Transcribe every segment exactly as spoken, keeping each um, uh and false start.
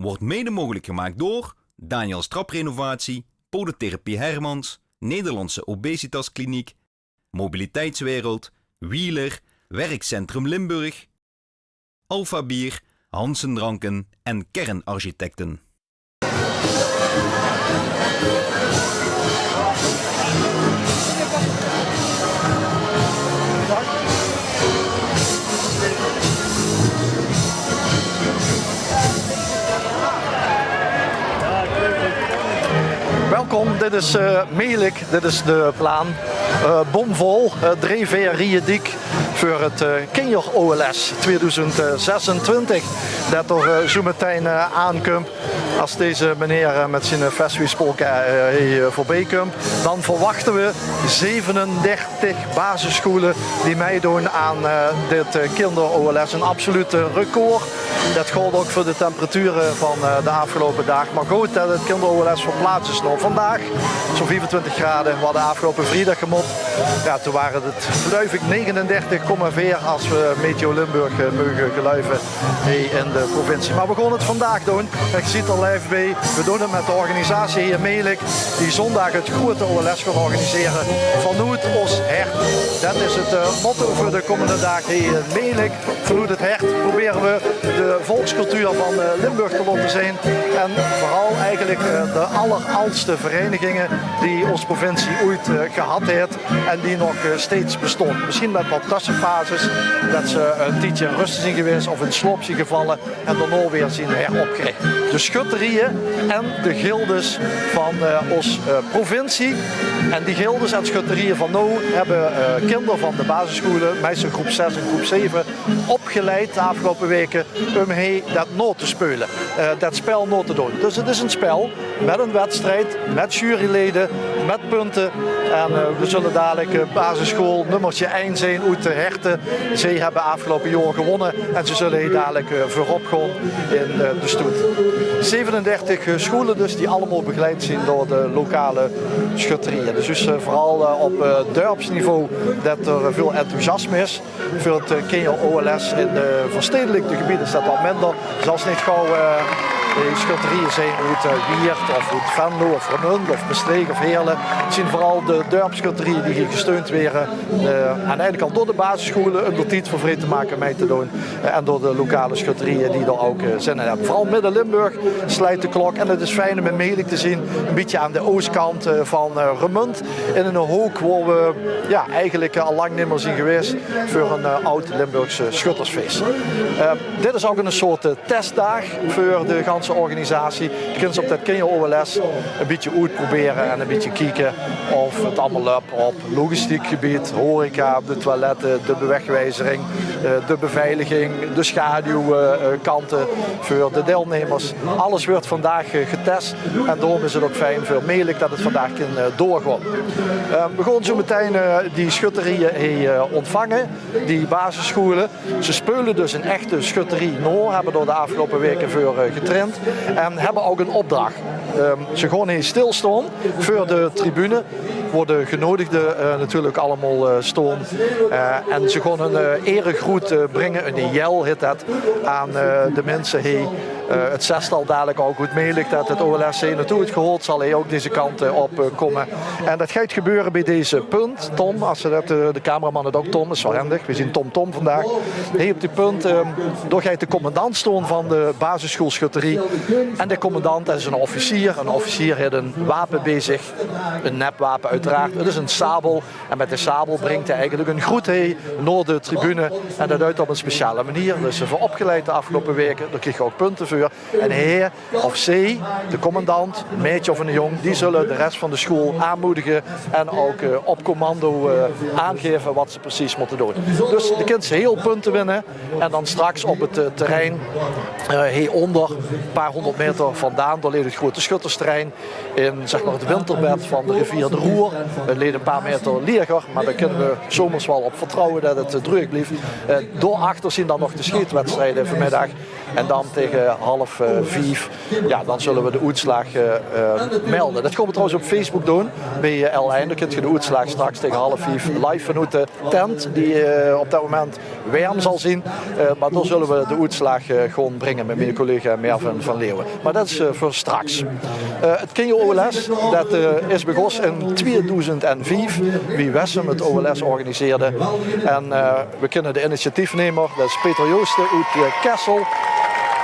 Wordt mede mogelijk gemaakt door Daniels Traprenovatie, Podotherapie Hermans, Nederlandse Obesitaskliniek, Mobiliteitswereld, Wheeler, Werkcentrum Limburg, Alpha Bier, Hansen Dranken en Kernarchitecten. Welkom, dit is eh Melik, dit is de plaan. Eh, bomvol, eh, dree, veer rieje diek veur het eh Kinjer-O L S tweedoezend zesentwintig, det d'r eh, zoe metein eh, aankump. As deze meneer eh, met zien eh, vestwiespolka eh, hie eh, veurbie kump, dan verwachte we zevenendertig basisschoele die meidoon aan eh, dit eh, Kinjer-O L S. Een absolute record. Det geldt ouk veur de temperature van eh, de aafgeloupe daag. Maar good det het Kinjer-O L S verplaats is nao vandaag. Zoe'n viefentwintig grade. We hadde aafgeloupe vriedag gemot. Ja, toen ware het, geluif ik, negenendertig komma veer, as we Meteo Limburg eh, meuge geluive, hie in de provincie. Maar we gaon het vandaag doon. En ge ziet d'r live bie. We doon het met de organisatie hie, Melik, die zondaag het groete O L S gaon organisere vanoet os hert. Det is het eh, motto veur de komende daag hie in Melik. Vanoet het hert probere we de volkscultuur van eh, Limburg te laote zeen. En veural eigelik eh, de alleraldste vereiniginge die os provincie oeit eh, gehad haet en die nog eh, steeds bestaon. Misschien met wat tössefases, det ze een tiedje in rust zien gewaes of in slaop zien gevalle en daonao weer zien heropgerich. De schutterieje en de gildes van eh, os eh, provincie. En die gildes en schutterieje van noow hebbe eh, kinder van de basisschoele, meistal groep zes en groep zeve, opgeleid de aafgeloupe waeke um hie det nao te speule. Eh, det spel nao te doon. Dus het is een spel met een wedstrijd, met juryleden, met punte. En eh, we zulle dalik eh, basisschool nummertje ein zeen oet de herte. Ze hebbe aafgeloupe jaor gewonne en ze zulle hie dalik eh, veurop gaon in eh, de stoet. Zevenendertig eh, schoele dus, die allemaol begeleid zien door de lokale schutterieje. Dus, dus eh, veural eh, op eh, dörpsniveau det d'r eh, veul enthousiasme is. Veur het eh, Kinjer-O L S in de verstedelikde gebiede is det wat minder. Zelfs neet gaw eh, de schutterieje zeen oet eh, Wieërt of oet Venlo of Remunj of Mestreech of Heerle. Het zien veural de dörpsschutterieje die hie gesteund waere eh, aan de eine kant door de basisschoele um d'r tied veur vrij te make mei te doon. Eh, en door de lokale schutterieje die d'r ouk eh, zin in hebbe. Veural Midde-Limburg sleit de klok. En het is fijn um in Melik te zien, een bietje aan de oostkant eh, van eh, Remunj. In een hook wo we ja, eigelik eh, al lang nimmer zien gewaes veur een eh, aod Limburgse schuttersfees. Eh, dit is ouk een soort eh, testdaag veur de ganse organisatie. Ge kint op det Kinjer-O L S een bietje oetprobere en een bietje kieke of het allemaol löp op logistiek gebied, horeca, de toilette, de bewegwijzering, eh, de beveiliging, de schaduwkante veur de deilnemers. Alles wuuert vandaag eh, getest en daorum is het ouk fijn veur Melik det het vandaag kin eh, doorgaon. Eh, we gaon zoe metein eh, die schutterieje hie eh, ontvange, die basisschoele. Ze speule dus een echte schutterie nao, hebbe d'r de aafgeloupe waeke veur eh, getraind en hebbe ouk een opdrach. Ehm, ze gaon hie stilstaon veur de tribune, wo de genodigde eh, natuurlik allemaol eh, staon. Eh, en ze gaon een eh, eregroet eh, bringe, een jel hit det, aan eh, de minse hie. Eh, het zestal dalik ouk oet Melik det het O L S hie naotoe haet gehaold, zal hie ouk deze kant eh, op eh, kómme. En det geit gebeure bie deze punt. Tom, as ze det, eh, de cameraman het ouk, Tom, is wel hendig. We zien Tom Tom vandaag. Hie op die punt, eh, dao geit de commandant staon van de basisschoolschutterie. En de commandant, det is een officier. Een officier haet een wape bie zich. Een nepwape oeteraard. Het is een sabel. En met de sabel bringk hae eigelik een groet hie nao de tribune. En det duit op een speciale manier. Dus ze veur opgeleid de aafgeloupe waeke. Dao krieg ge ouk punte veur. En hae of zie, de commandant, maedje of een jóng, die zulle de res van de schoel aanmoedige en ouk eh, op commando eh, aangaeve wat ze precies motte doon. Dus de kins hie punte winne en dan straks op het eh, terrein eh, hie onder, paar honderd meter vandaan, dao ligt het groete schuttersterrein in, zeg maar, het winterbed van de rivier de Roer. Het ligt een paar meter laeger, maar dao kinne we zomers wel op vertrouwe det het eh, dreug blief. Eh, daoachter zien dan nog de sjeetwedstrijde vanmiddag. En dan tege half, eh, vief, jao, dan zulle we de oetslaag, eh, eh, melde. Det gaon we trouwens op Facebook doon, bie, eh, L1. Dan kint geer de oetslaag straks tege half vief live vanoet de tent, die, eh, op det moment werm zal zien. Eh, mer dan zulle we de oetslaag, eh, gaon bringe mit miene collega Mervin van Leeuwen. Mer det is, eh, veur straks. Eh, 't Kinjer-OLS, det, eh, is begós in tweedoezend en vief, wie Wessem 't OLS organiseerde. En, eh, we kinne de initiatiefnemer, det is Peter Joosten oet, eh, Kessel.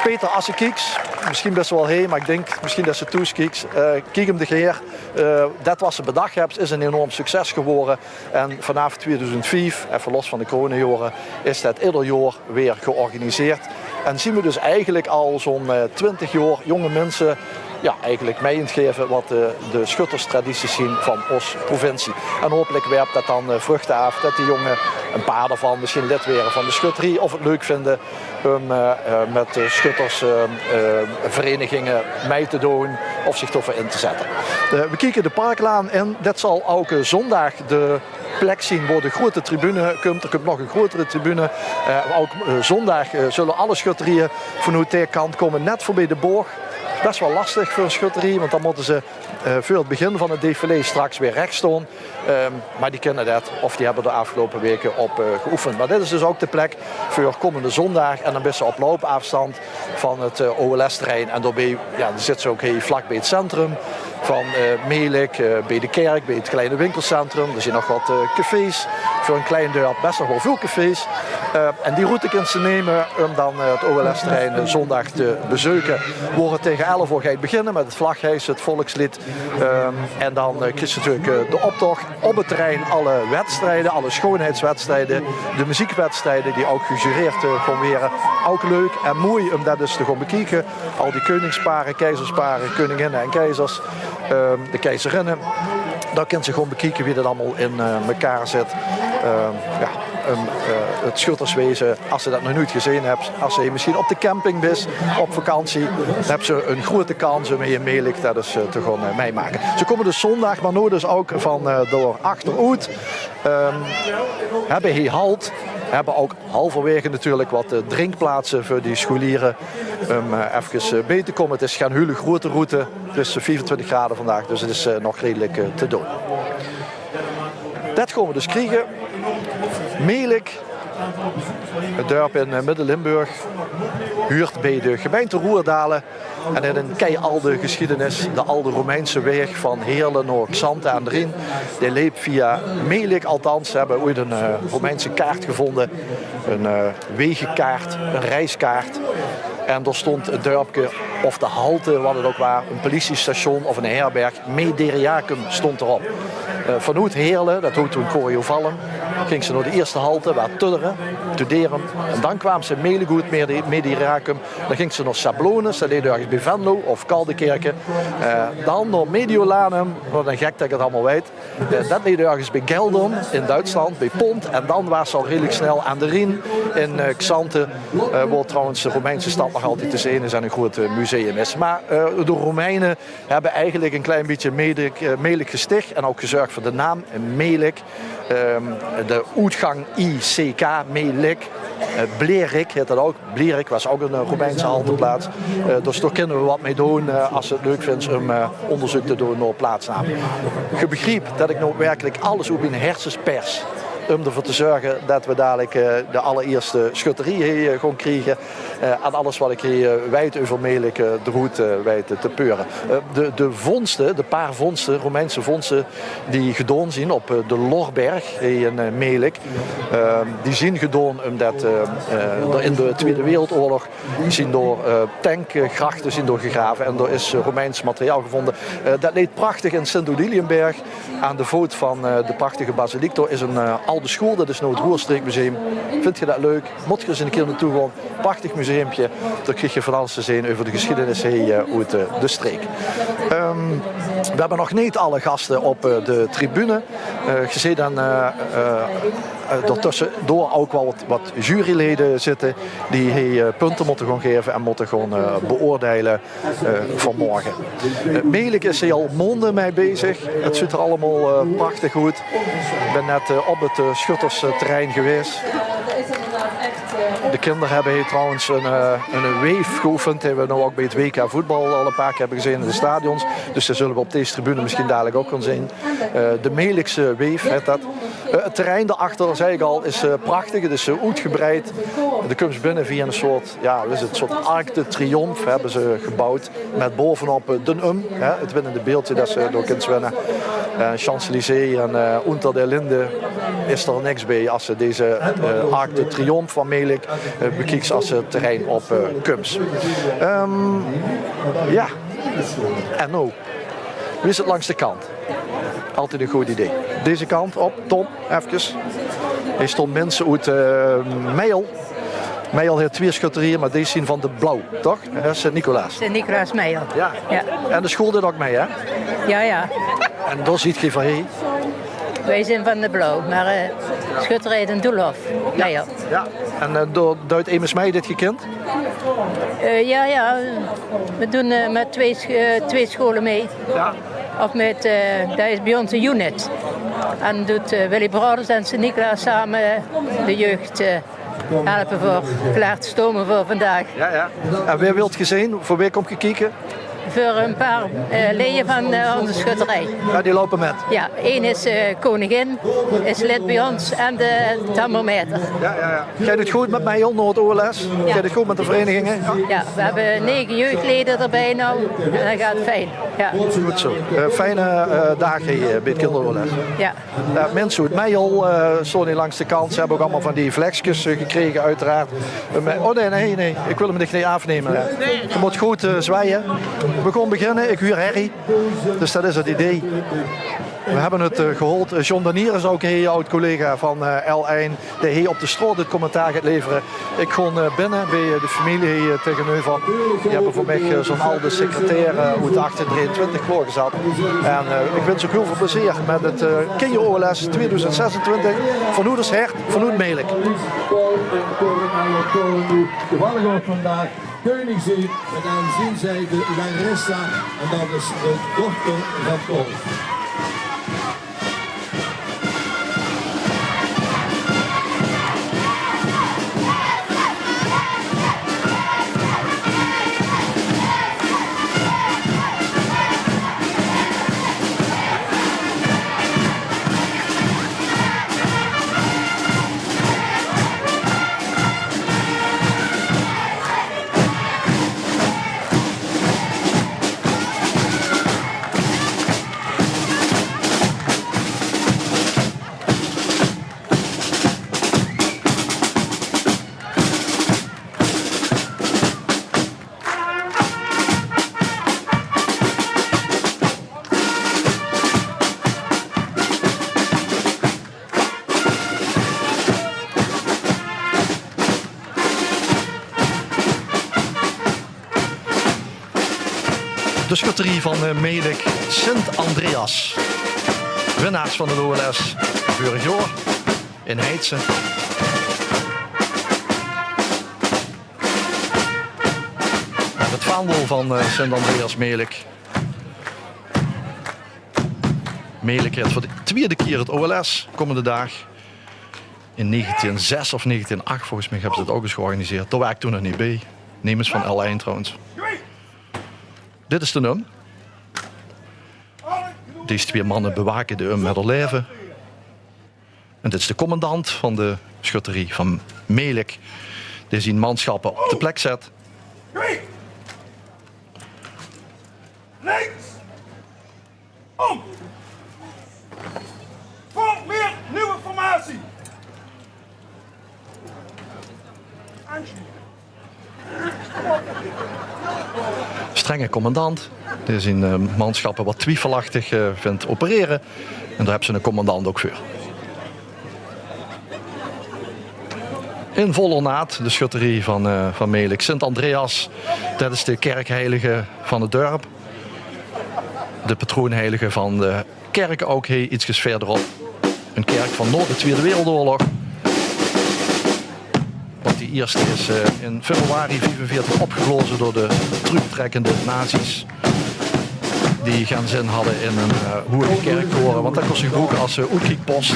Peter, as se kieks, mesjien bis se waal hie, mer ik dink mesjien det se thoes kieks. Eh, kiek 'm de geer. Eh, det waat se bedach höbs, is ein enorm succes gewore. En vanaaf tweedoezend vief, effe los van de coronajaore, is det eder jaor weer georganiseerd. En zien we dus eigelik al zoe'n, eh, twintig jaor jónge minse, jao, eigelik mei aan 't gaeve waat, eh, de schutterstradities zien van ós provincie. En hopelik werp det dan, eh, vruchte aaf, det die jónge, ein paar daovan mesjien lid waere van de schutterie of 't leuk vinde um, eh, eh, mit, eh, schutters, eh, eh, vereiniginge mei te doon of zich daoveur in te zette. Eh, we kieke de Parklaan in. Det zal ouch, eh, zóndaag de plek zien wo de groete tribune kump. D'r kump nog ein groetere tribune. Eh, ouch, eh, zóndaag, eh, zulle alle schutterieë vanoet dae kant kómme, net veurbie de boog. Bès waal lastig veur ein schutterie, want dan mótte ze, eh, veur 't begin van 't defilé straks weer rech staon. Ehm, mer die kinne det, of die höbbe d'r aafgeloupe waeke op, eh, geoefend. Mer dit is dus ouch de plek veur kómmende zóndaag. En dan bis se op loupaafstand van 't, eh, OLS-terrein. En daobie, jao, dan zits se ouch hiel vlak bie 't centrum van, eh, Melick, eh, bie de kèrk, bie 't kleine winkelcentrum. D'r zien nog waat, eh, cafés. Veur ein klein dörp bès nog waal väöl cafés. Eh, en die route kins se numme um dan, eh, 't OLS-terrein, eh, zóndaag te bezeuke. Wo 't taenge elf oor geit beginne mit 't vlagheise, 't volksleed. Ehm, en dan, eh, kriegs se natuurlik, eh, de optoch. Op 't terrein alle wedstrijde, alle schoonheidswedstrijde, de meziekwedstrijde die ouch gejureerd, eh, gaon waere. Ouch leuk en moei um det ins te gaon bekieke. Al die keuningspare, keizerspare, keuninginne en keizers, ehm, de keizerinne. Dan kins se gaon bekieke wie det allemaol in, eh, mekaar zit. Ehm, jao, um, eh, 't schutterswaeze, as se det nog noeit gezeen höbs, as se mesjien op de camping bis, op vakantie, dan höbs se ein groete kans um hie in Melick det ins, eh, te gaon, eh, meimake. Ze kómme dus zóndaag, mer noe dus ouch van, eh, dao achter oet. Ehm, höbbe hie halt, höbbe ouch halverwaege natuurlik waat, eh, drinkplaatse veur die scholiere, um, eh, efkes, eh, bie te kómme. 't Is gein hiel groete route, 't is, eh, viefentwintig grade vandaag, dus 't is, eh, nog redelik, eh, te doon. Det gaon we dus kriege. Melick, 't dörp in, eh, Midde-Limburg, huurt bie de gemeinte Roerdale en haet ein kei-alde gesjiedenis. De alde Romeinse waeg van Heerle nao Xanthe aan de Rijn, dae leep via Melick. Althans, ze höbbe oeit ein, eh, Romeinse kaart gevónje, ein, eh, waegekaart, ein reiskaart. En dao stóng 't dörpke of de halte, waat 't ouch waas, ein politiestation of ein herberg. Mederiacum stóng d'r op. Eh, vanoet Heerle, det hoot toen Coriovallum, góng se nao de ierste halte, waas Tudderen, Tuderum. En dan kwaam se in Melick oet, Medi-, Mederiacum. Dan góng se nao Sablonis, det ligk örges bie Venlo of Kaldekerke. Eh, dan nao Mediolanum, waat ein gek det ik 't allemaol weit. Eh, det ligk örges bie Geldern in Duitsland, bie Pont. En dan waas se al redelik snel aan de Rijn in, eh, Xanthe, eh, wo trouwens de Romeinse stad nog altied te zeen is en ein groet, eh, museum is. Mer, eh, de Romeine höbbe eigelik ein klein bietje Melick, eh, Melick gestich en ouch gezörg veur de naam Melick. Ehm, de oetgank I C K, Melick, eh, Blerick hèt det ouch. Blerick waas ouch ein, eh, Romeinse halteplaats. Eh, dus dao kinne we waat mei doon, eh, as se 't leuk vinjs um, eh, óngerzeuk te doon nao plaatsname. Ge begriep det ik noe werkelik alles oet mien herses pers um d'rveur te zörge det we dalik, eh, de allerierste schutterie hie, eh, gaon kriege. Eh, en alles waat ik hie, eh, weit euver Melick, eh, d'roet, eh, weit te peure. Eh, de, de vónste, de paar vónste, Romeinse vónste, die gedaon zien op, eh, de Lorberg, hie in, eh, Melick. Ehm, die zien gedaon umdet, eh, eh, d'r in de Twiede Wereldoorlog zien dao, eh, tankgrachte zien dao gegrave en dao is, eh, Romeins materiaal gevónje. Eh, det ligk prachtig in Sint-Odiliënberg, aan de voot van, eh, de prachtige basiliek. Dao is ein, eh, alde school, det is noe 't Roerstreekmuseum. Vindj geer det leuk? Mót geer ins ein kier naotoe gaon. Prachtig museumpje. Dao krieg geer van alles te zeen euver de gesjiedenis hie, eh, oet, eh, de streek. Ehm, we höbbe nog neet alle gaste op, eh, de tribune. Eh, geer zeet dan, eh, eh, eh, d'r tössedoor ouch waal waat, waat jurylede zitte die hie, eh, punte mótte gaon gaeve en mótte gaon, eh, beoordeile, eh, veur morge. Eh, Melick is hie al maonde mei bezig. 't Zuut d'r allemaol, eh, prachtig oet. Ik bön net, eh, op 't, eh, schuttersterrein gewaes. De kinder hebbe hie trouwens ein, eh, ein weef geoefend, die we now ouk bie 't W K voetbal al ein paar kier hebbe gezeen in de stadions. Dus die zulle we op dees tribune misschien dalik ouk gaon zeen. Eh, de Melikse weef hèt dat. Eh, 't terrein daarachter, zag ik al, is, eh, prachtig. Het is, eh, oetgebreid. De kums binne via ein soort, ja, wat is het, soort Arc de Triomphe hebbe ze gebouwd. Met baovenop, eh, d'n Um, hè, het winnende beeldje dat ze door kins winne. Eh, Champs-Élysées en, eh, Unter den Linden is d'r niks bie as ze deze, eh, Arc de Triomphe van Melik, eh, bekieks as ze 't terrein op, eh, kums. Ehm, ja, en now? Wie is het langs de kant? Altied ein good idee. Deze kant op, Ton, efkes. Hie staon minse oet, eh, Meijel. Meijel hèt twieë schutterieë, maar dees zien van de Blauw, toch? Hè, Sint-Nicolaas. Sint-Nicolaas Meijel. Ja. Ja. En de school deit ouk mei, hè? Ja, ja. En dao ziet geej van, hé. Wij zien van de Blauw, maar, eh, schutterij Den Doelhof, Meijel. Ja. En, eh, dao duit emes mei dit gekend? Eh, ja, ja. We doen, eh, met twee, sch- eh, twee scholen mee. Ja. Of met, eh, dat is bij ons een unit. En doet, eh, Willy Broders en Sint-Nicolaas samen de jeugd, eh, helpen voor klaar te stomen voor vandaag. Ja, ja. En wae wilt ge zeen? Veur wae kómp ge kieke? Voor een paar, eh, leden van, eh, onze schutterij. Ja, die loupe met. Ja, één is, eh, koningin, is lid bij ons en de thermometer. Ja, ja, ja. Geit het good met Meijel now, het O L S? Ja. Geit het good met de verenigingen? Ja, we hebben negen jeugdleden erbij now. En dat gaat fijn. Ja. Good zo. Eh, fijne, eh, daag hie, eh, bie het kinder-O L S. Ja. Ja, minse oet Meijel, eh, staon hie langs de kant. Ze hebbe ouk allemaal van die vlekskes, eh, gekrege, oeteraard. Eh, maar, oh nee, nee, nee. Ik wil 'm dich neet aafneme. Ge mót good, eh, zwaaie. We gaon beginne. Ik huur herrie. Dus dat is het idee. We hebbe het, eh, gehaold. Eh, John Danier is ouk hie, oud-collega van, eh, L1, dae hie op de straot het commentaar geit levere. Ik gaon, eh, binne bie, eh, de familie hie, eh, tegeneuver. Die hebbe veur mich, eh, zo'n alde secretair, eh, oet achttien drieëntwintig klaorgezat. En, eh, ik wins ouk hiel veul plezeer met het, eh, kinder-O L S twieëdoezend zesentwintig. Vanoet ós hert, vanoet Melik. Toevallig ouk vandaag keuning zien. En aan zien zijde Larissa, en dat is de dochter van Paul. De schutterie van, eh, Melik, Sint Andreas. Winnaars van het O L S veurig jaor in Heitse. En het vaandel van, eh, Sint Andreas Melik. Melik hèt veur de twieëde kier het O L S kómmende daag. In negentien zes of negentien ach, volges mich, hebbe ze het ouk ens georganiseerd. Dao waar ik toen nog neet bie. Nemes van L1 trouwens. Dit is d'n Um. Dees twieë manne bewake d'n Um met häör laeve. En dit is de commandant van de schutterie van Melik, dae zien manschappe op de plek zet. Links! Om! Formeer nieuwe formatie! Strenge commandant, dae zien, eh, manschappe wat twiefelachtig, eh, vint operere. En dao hebbe ze 'ne commandant ouk veur. In vol ornaat de schutterie van, eh, van Melik. Sint Andreas, det is de kerkheilige van 't dörp. De patroonheilige van de kerke ouk hie ietskes verderop. Ein kerk van nao de Twieëde Wereldoorlog. Want die ierste is, eh, in februari viefenveertig opgeblaoze door de tröktrekkende nazi's. die gaon zin hadde in 'n eh, hoge kèrktoere, want dat kós ze gebroeke es eh, oetkiekpos.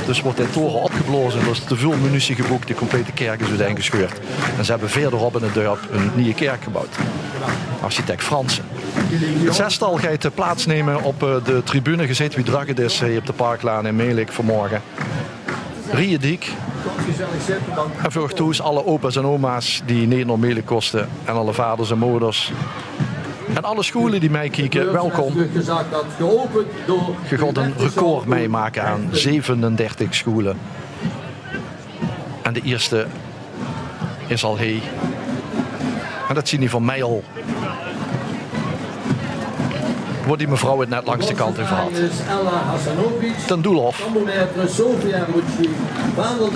Dus weurt de toere opgeblaoze, dus te väöl munitie gebroek, de complete kèrk is oeteingescheurd. En ze höbbe wiejer op in 't dörp 'n nieje kèrk gebouwd. Architect Fransen. 't Zestal geit eh, plaats numme op eh, de tribune. Ge zeet wie drök 't is hie op de Parklaan in Melick vanmorge. Rieje diek. En veur uch thoes alle opa's en oma's die neet nao Melick kóste. En alle vaders en moders. En alle schoele die meikieke, welkom. Ge gaot 'n record meimake aan zevenendertig schoele. En de ierste is al hie. En dat zien die van Meijel. Wo die mevrouw 't net langs de kant euver had. Ten Doelhof.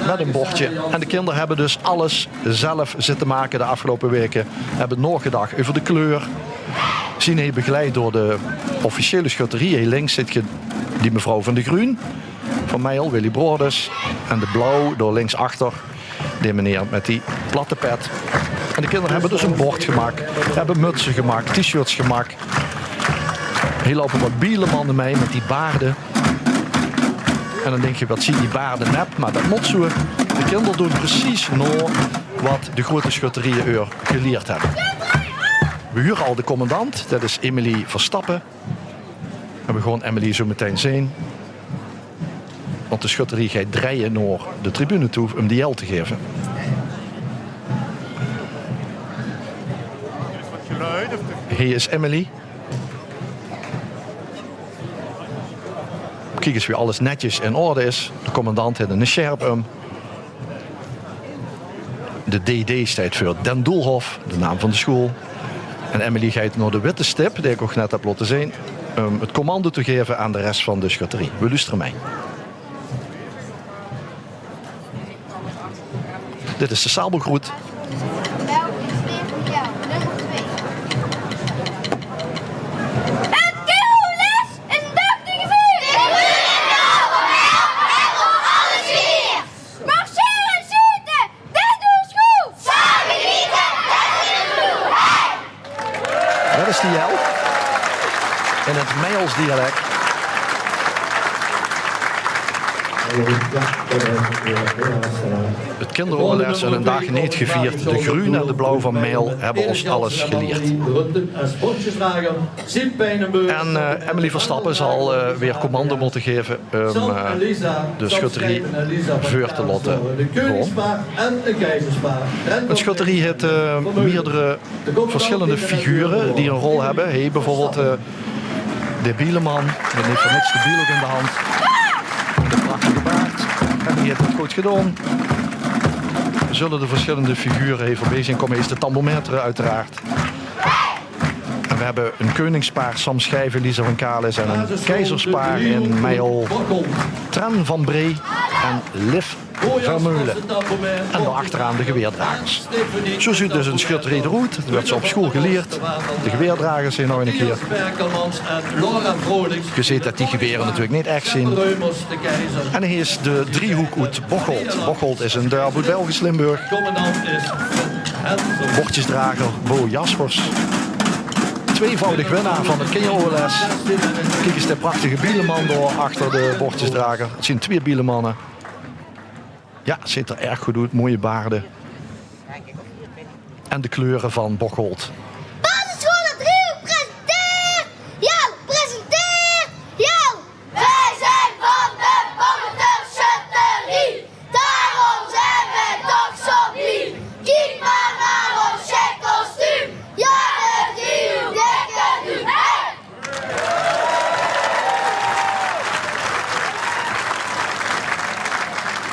Mit e bordje. En de kinder höbbe dus alles zelf zitte make de aafgeloupe waeke. Höbbe naogedach euver de kleur. Zien hie begeleid door de officiële schutterie. Hie links zeet ge die mevrouw van de Gruun. Van Meijel, Willy Broaders. En de blauw door links achter. De meneer mit die platte pet. En de kinder höbbe dus e bord gemaak. Höbbe mutse gemaak, T-shirts gemaak. Hie loupe wat bielemanne mei mit die baarde. En dan dink ge, wat zien die baarde nep? Mer dat mót zoe. De kinder doon precies nao wat de groete schutterieje eur gelierd höbbe. We hure al de commandant, dat is Emily Verstappen. En we gaon Emily zoe metein zeen. Want de schutterie geit dreije nao de tribune toe um die jel te gaeve. Hie is Emily. Kiek ins wie alles netjes in orde is. De commandant haet 'n sjerp um. De D D steit veur Den Doelhof, de naam van de schoel. En Emily geit nao de witte stip, die ik uch net höb laote zeen, um 't commando te gaeve aan de res van de schutterie. We loestere mei. Dit is de sabelgroet. Marcheren, schieten! Dat is de jel. In 't Meijels dialek. 't Kinderoverles en 'n daag neet gevierd. De gruun en de blauw van Meijel höbbe ós alles gelierd. En eh, Emily Verstappen zal eh, weer commando mótte gaeve um eh, de schutterie veur te laote gaon. 'n Schutterie haet eh, meerdere versjillende figure die 'n rol höbbe. Hie bieveurbeeld eh, de bieleman, dae haet veur niks de biel ouk in de hand. De prachtige baard. En die haet 't good gedaon. Zulle de versjillende figure hie veurbie zeen kómme? Hie is de tambourmaître, oeteraard. En we höbbe e keuningspaar, Sam Schijven, Lisa van Kalis, en e keizerspaar in Meijel, Tren van Bree en Liv Vermeulen. En dao achteraan de geweerdragers. Zoe zuut dus 'n schutterie d'roet. Dat weurt ze op schoel gelierd. De geweerdragers hie nog 'ne kier. Ge zeet dat die gewere natuurlik neet ech zien. En hie is de driehoek oet Bocholt. Bocholt is 'n dörp oet Belgisch Limburg. Bordjesdrager Bo Jaspers. Tweevoudig winnaar van 't Kinjeroverles. Kiek ins de prachtige bieleman dao achter de bordjesdrager. 't Zien twieë bielemanne. Jao, 't zeet d'r erg good oet. Mooie baarde. En de kleure van Bocholt. Basisschool drie presenteert! Jao, presenteert! Jao! Wij zijn van de Bochoter Schutterie, daarom zijn we toch zo blij. Kiek maar naar ons gek kostuum. Ja, de driehoek, dikke duim. Hey!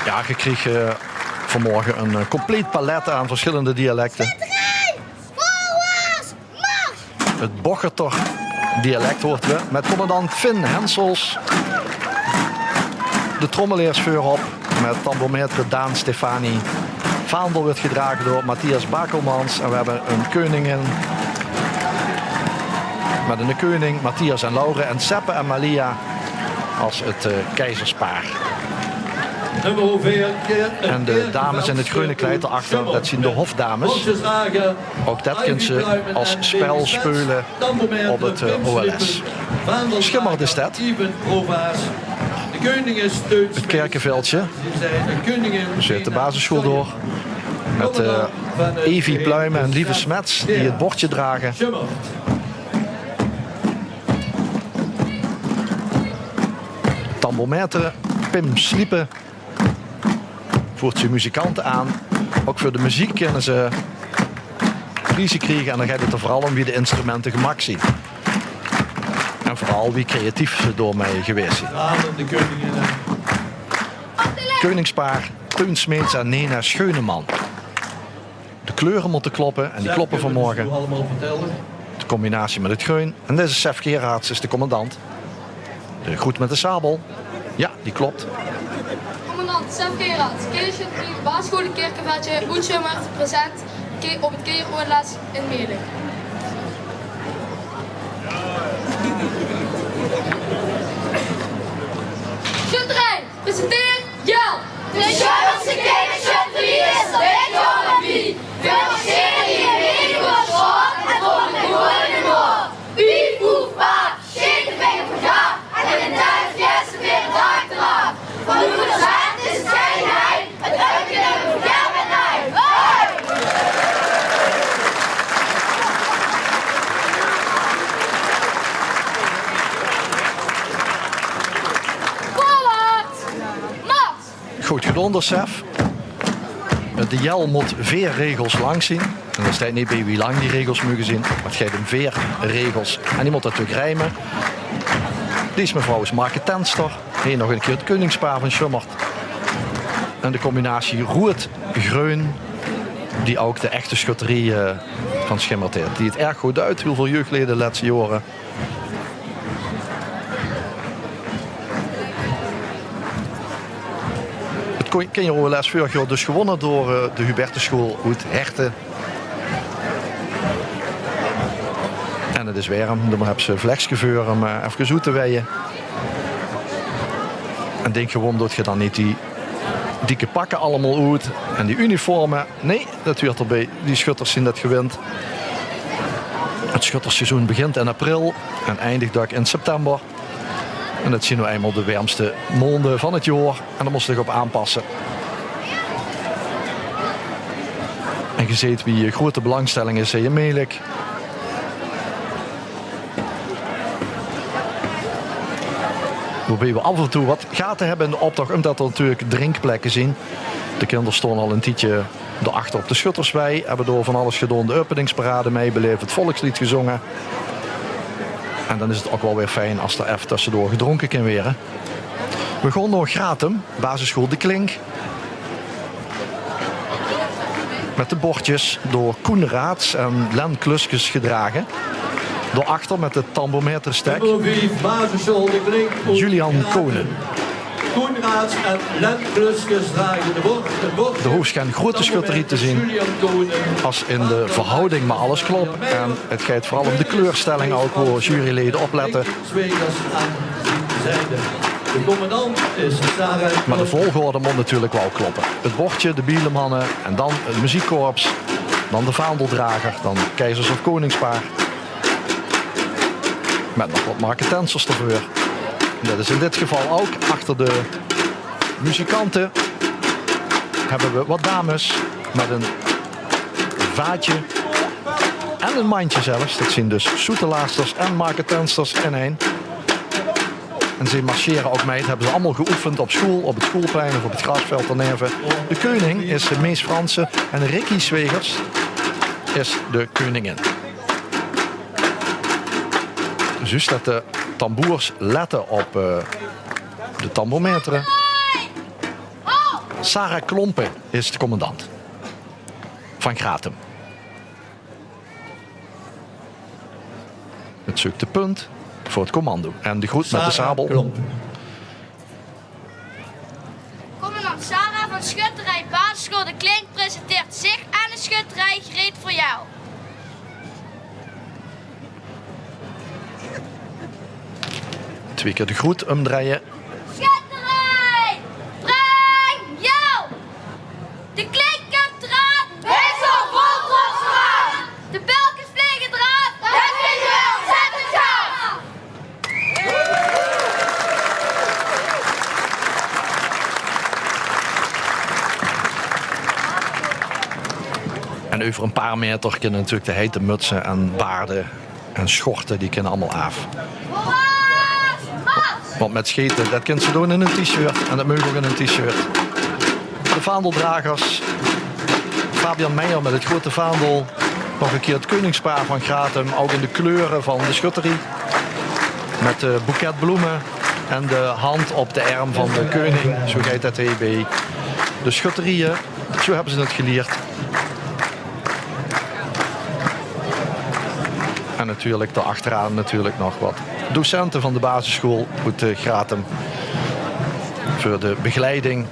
Jao, ge kriegt eh, vanmorge e eh, compleet palet aan versjillende dialekte. Voorwaarts, mars! 't Bocherter dialek hoort weer, mit commandant Finn Hensels. De trommeleers veurop, mit tambourmaître Daan Stefani. Vaandel weurt gedrage door Matthias Bakelmans. En we höbbe 'n keuningin. Mit 'ne keuning, Matthias en Laure. En Seppe en Malia es 't eh, keizerspaar. En de dames in het greune kleid daarachter, det zien de hofdames. Ouch det kint ze es spel speule op het, eh, O L S. Sjummert is det. Het Kirkeveldje. Zit de basisschool door. Mit, eh, Evie Pluimen en Lieve Smets die het bordje drage. Tambourmaître Pim Sliepen voert zien muzikante aan. Ouch veur de meziek kinne ze prieze kriege en dan geit het d'r veural óm wie de instrumente gemaak zien. En veural wie creatief ze daomei gewaes zien. Keuningspaar Teun Smeets en Nena Scheuneman. De kleure mótte kloppe en die kloppe vanmorge. De combinatie mit het greun. En deze Sef Gerards is de commandant. De groet mit de sabel. Jao, die klop. Commandant Sef Gerards, kindersjötterie, basisschool Kirkeveldje, oetsjummert, present, ke-, op het kinjer-O L S in Mele. Sjötterie! Presenteer Jel! De Sjötterse kindersjötterie is d'r dit jaor weer bie. Veur de serie in Nederland en veur de goeie noord. Wie voef paap, sjeet de vinger vergaat en in de tuin fieste weer de dak d'raaf. Van Oeders hart is het gein geheim, het uitknijpen vergaat met nij. Hey! Voorwaarts! Mars! Good gedaon, d'r Sef. De Jel mót veer regels lank zien. En d'r steit neet bie wie lang die regels moge zien, mer het geit óm veer regels. En die mótte natuurlik rieme. Dees mevrouw is marketenster. Hie nog ein kier het keuningspaar van Sjummert. En de combinatie roed-greun, die ouch de echte sjötterie, eh, van Sjummert haet. Die het erg good duit, hiel väöl jeugdlede de lètste jaore. Het ko-, kinjer-O L S veurig jaor dus gewónne door, eh, de Hubertusschool oet Herten. En het is werm, dao höbs se vlegske veur óm, eh, efkes oet te weie. En dink gewoon, doot geer dan neet die dikke pakke allemaol oet en die uniforme? Nae, det huurt d'rbie. Die sjötters zien det gewend. Het sjöttersseizoen begint in april en eindigt dök in september. En det zien noe einmaol de wermste maonde van het jaor. En dao mós se dich op aanpasse. En geer zeet wie groot de belangstelling is hie in Melick. Waobie we af en toe wat gate höbbe in de optoch, ómdet d'r natuurlik drinkplekke zien. De kinder staon al ein tiedje dao achter op de sjötterswei, höbbe dao van alles gedaon, de openingsparade meibeleef, het volksleed gezónge. En dan is het ouch waal weer fijn es d'r effe tössedoor gedrónke kin waere. We gaon nao Gratum, basisschool De Klink. Mit de bordjes door Koen Raats en Len Kluskes gedrage. Dao achter mit de tambourmaître-stek Julian Konen. Koen Raats en Len Kluskes drage de bord-, de bordjes. D'r hoof gein groete sjötterie te zien es in de verhouding mer alles klop. En het geit veural óm de kleurstelling ouch, wo jurylede op lètte. Zwegers aan zien zijde. De commandant is Sarah. Mer de volgorde mót natuurlik waal kloppe. Het bordje, de bielemanne en dan het meziekkorps. Dan de vaandeldrager, dan keizers of koningspaar. Mit nog wat marketensers d'rveur. En det is in dit geval ouch. Achter de muzikante höbbe we wat dames mit ein vaatje en ein mandje zelfs. Det zien dus soetelaarsters en marketensters in ein. En ze marcheren ouch mei. Det höbbe ze allemaol geoefend op school, op het schoolplein of op het grasveld d'rneve. De keuning is Mees Fransen en Ricky Zwegers is de keuningin. Zjus det de tamboers lètte op, eh, de tambourmaître. Sarah Klompen is de commandant van Gratum. Het zeuk de punt veur het commando en de groet mit de sabel. Commandant Sarah van sjötterie basisschool De Klink presenteert zich en de sjötterie gereed veur jou. Twee kier de groet, ómdrejje. Sjötterie! Euver ein paar maeter kinne natuurlik de heite mutse en baarde en sjorte, die kinne allemaol aaf. Want mit sjete, det kins se doon in ein T-shirt en det maag ouch in ein T-shirt. De vaandeldragers. Fabian Meijer mit het groeate vaandel. Nog ein kier het keuningspaar van Grathem, ouch in de kleure van de sjötterie. Mit de boeket bloeme en de hand op de erm van de keuning. Zo geit det hie bie de sjötterieë. Zo höbbe ze het gelierd. En natuurlik dao achteraan natuurlik nog waat docente van de basissjool oet, eh, Grathem veur de begeleiding.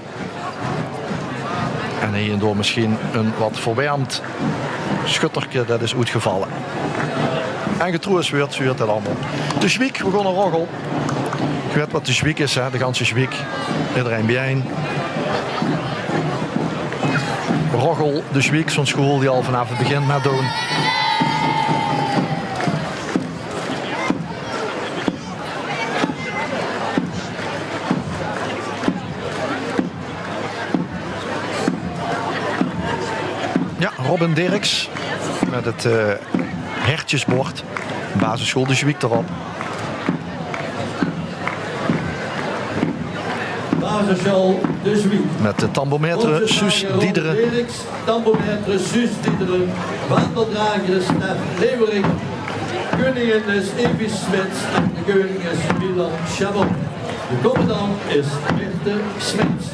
En hie en dao mesjien ein waat verwermp sjötterke det is oetgevalle. En getrouwd weurt, zuurt det allemaol. De zjwiek, we gaon nao Roggel. Geer weit waat de zjwiek is, hè? De ganse zjwiek. Ederein biejein. Roggel, de zjwiek, zoe'n sjool die al vanaaf het begin mitdoon. Jao, Robin Dirks mit het, eh, hertjesbord. Basissjool de Zjwiek d'rop. Basissjool de Zjwiek. Mit de tambourmaître Suus Diederen. Tambourmaître Suus Diederen. Vaandeldrager is Stef Leeuwerik. Keuningin is Evie Smits en de keuning is Milan Chabon. De commandant is Mirte Smits.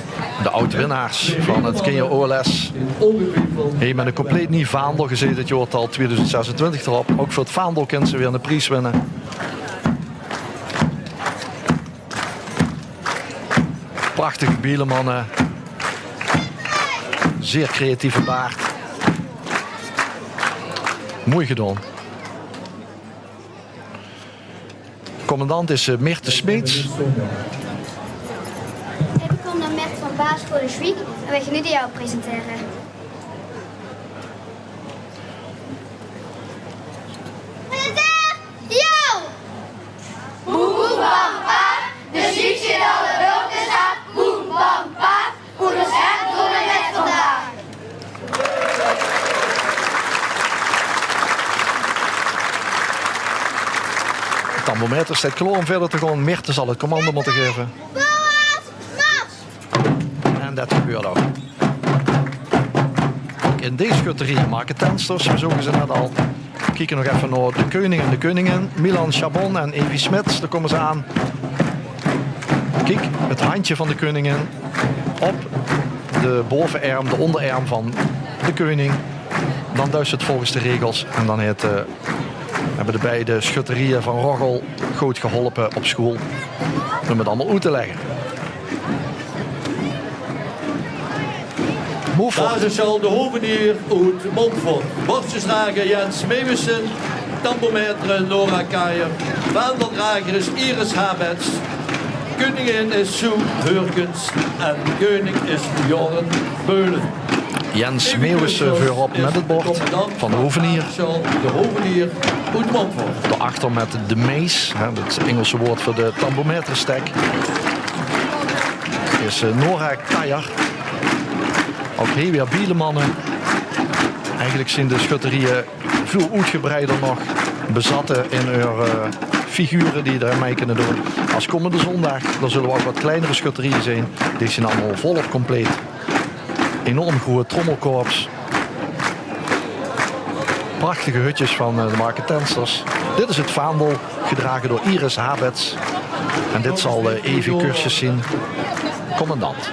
De aod-winnaars van het Kinjer-O L S. Hie mit ein compleet nuuj vaandel, geer zeet het, jaortal twieëdoezend zesentwintig d'rop. Ouch veur het vaandel kinne ze weer eine pries winne. Prachtige bielemanne. Zeer creatieve baard. Mooi gedaon. Commandant is, eh, Mirte Smeets. Ich bön commandant Mirte van basissjool De Zjwiek en veer gaon noe de Jao presentere. Presenteer Jao! Boem, bam, paaf, de Zjwiek zit alle burgers aaf. Boem, bam, paaf. Oeders en domme mit vandaag. De tambourmaître steit klaor óm wiejer te gaon. Mirte zal het commando mótte gaeve. Boas, mars! En det gebeurt ouch. Ouch in dees sjötterie, Marketensters, veer zoge ze net al. Kieke nog effe nao de keuning en de keuningin, Milan Chabon en Evie Smits, dao kómme ze aan. Kiek, het hendje van de keuningin op de baovenerm, de óndererm van de keuning. Dan duis se het volges de regels en dan haet, eh, höbbe de beide sjötterieë van Roggel good geholpe op sjool óm het allemaol oet te lègke. Montfort. Basissjool De Hovenier oet Montfort. Borstjesdrager Jens Meeuwissen, tambourmaître Nora Kaier, vaandeldrager is Iris Habets, keuningin is Sue Hurkens en keuning is Joren Beulen. Jens Meeuwissen veurop mit het bord van De Hovenier. De Hovenier oet Montfort. Daoachter mit de mees, hè, het Ingelse waord veur de tambourmaîtrestek, is, eh, Nora Kaier. Ouch hie weer bielemanne. Eigelik zeen de sjötterieë väöl oetgebreider nog, bezatte in häör, eh, figure die d'r aan mei kinne doon. Es kómmende zóndaag, dan zulle v'r ouch get kleinere sjötterieë zeen. Dees zeen allemaol volop compleet. Enorm groeat trommelkorps. Prachtige hutjes van, eh, de Marketensters. Dit is het vaandel, gedrage door Iris Habets. En dit zal, eh, Evie Cursius zeen, commandant.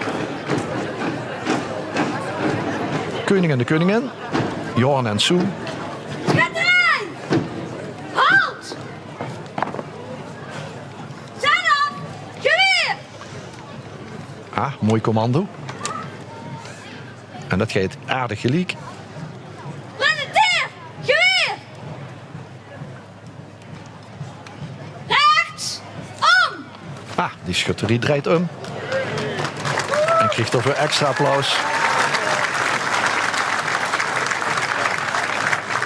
Keuning en de keuningin, Johan en Sue. Sjötterij! Halt! Zelf! Geweer! Ah, mooi commando. En det geit aardig geliek. Presenteer! Geweer! Rechts! Om! Ah, die sjötterie drejt um. En krieg daoveur extra applaus.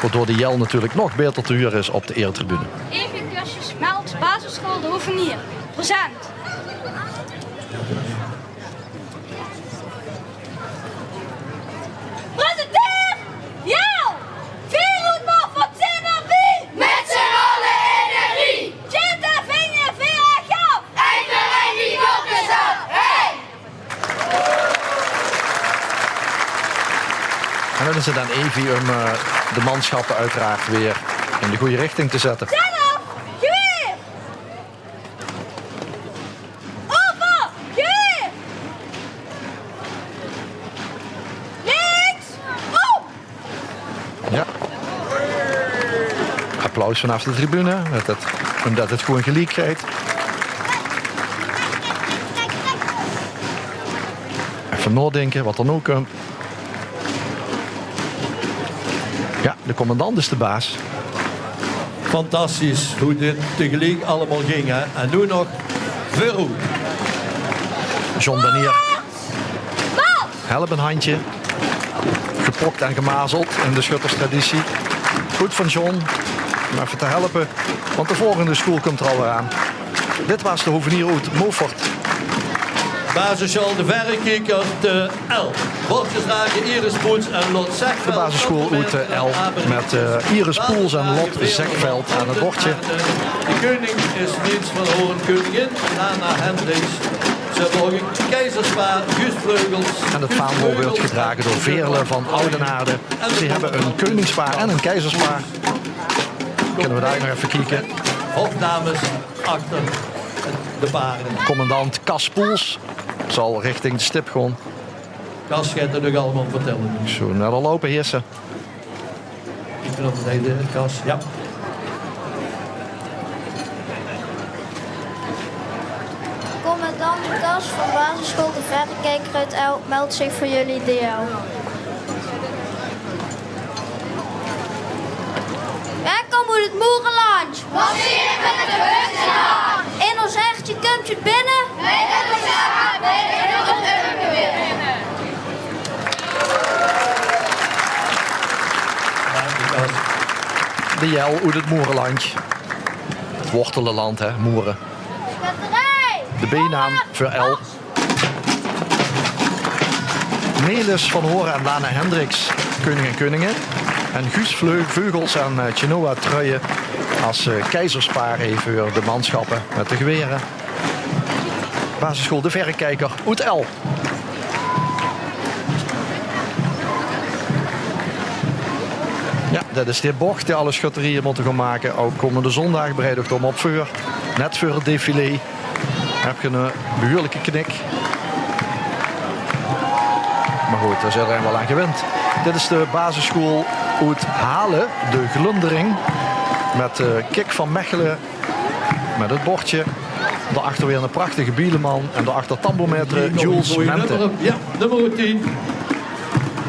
Waodoor de jel natuurlik nog baeter te hure is op de eretribune. Evie Cursius, Melt, basissjool De Hovenier. Present. Presenteer! Jel! Ze dan Evi om eh, de manschappen uiteraard weer in de goede richting te zetten. Zelf! Geweer! Over! Geweer! Links! Op! Ja. Applaus vanaf de tribune, dat het, omdat het gewoon geliek geit. Effe naodinke wat er noe kump. Ja, de commandant is de baas. Fantastisch hoe dit tegeliek allemaol ging, hè. En noe nog veuroet. John Banier. Help een handje. Gepokt en gemazeld in de schutterstraditie. Goed van John om effe te helpe, want de volgende schoel kump er alweer aan. Dit waas de hovenier oet Mofert. Basisschool De Verrekieker, de L. Bordjesdrager Iris Poels en Lot Zegveld. De basisschool oet de L met eh, Iris Poels en Lot Zegveld aan het bordje. De keuning is Niels van Hoorn, keuningin Lana Hendricks. Ze hebben ook een keizerspaar, Guus Vleugels. En het vaandel wordt gedragen door Veerle van Oudenaarde. Ze hebben een koningspaar en een keizerspaar. Kunnen we daar nog even kijken? Hofdames achter de paren. Commandant Cas Poels zal richting de stip gaan. Cas gaat het ook allemaal vertellen. Zo, naar de lopen, Hisse. Ik vind dat het hele Cas, ja. Commandant Cas van basisschool De Verrekijker uit L meldt zich voor jullie D L. Welkom in het Moerenland. Wat zie ik met de bus aan? In ons hertje kump 't binne. Wij hebben samen, wij hebben het binnen. De Jel oet het Moerenland. Het wortelenland, hè, Moeren. De B-naam veur L. Melis van Horen en Lana Hendricks, keuning en keuningin. En Guus Vleu- Veugels en eh, Chenoa Truijen als eh, keizerspaar even weer de manschappen met de geweren. Basisschool De Verrekijker oet L. Ja, dat is de bocht die alle schutterieën moeten gaan maken. Ook komende zondag bereid ik hem op voor. Net voor het défilé. Heb je een behuurlijke knik. Maar goed, daar is iedereen wel aan gewend. Dit is de basisschool oet Halen, de Glundering. Met eh Kik van Mechelen, met het bordje. Daarachter weer een prachtige bieleman. En daarachter tamboermaître Jules Menten. Nummer, ja, nummer tien.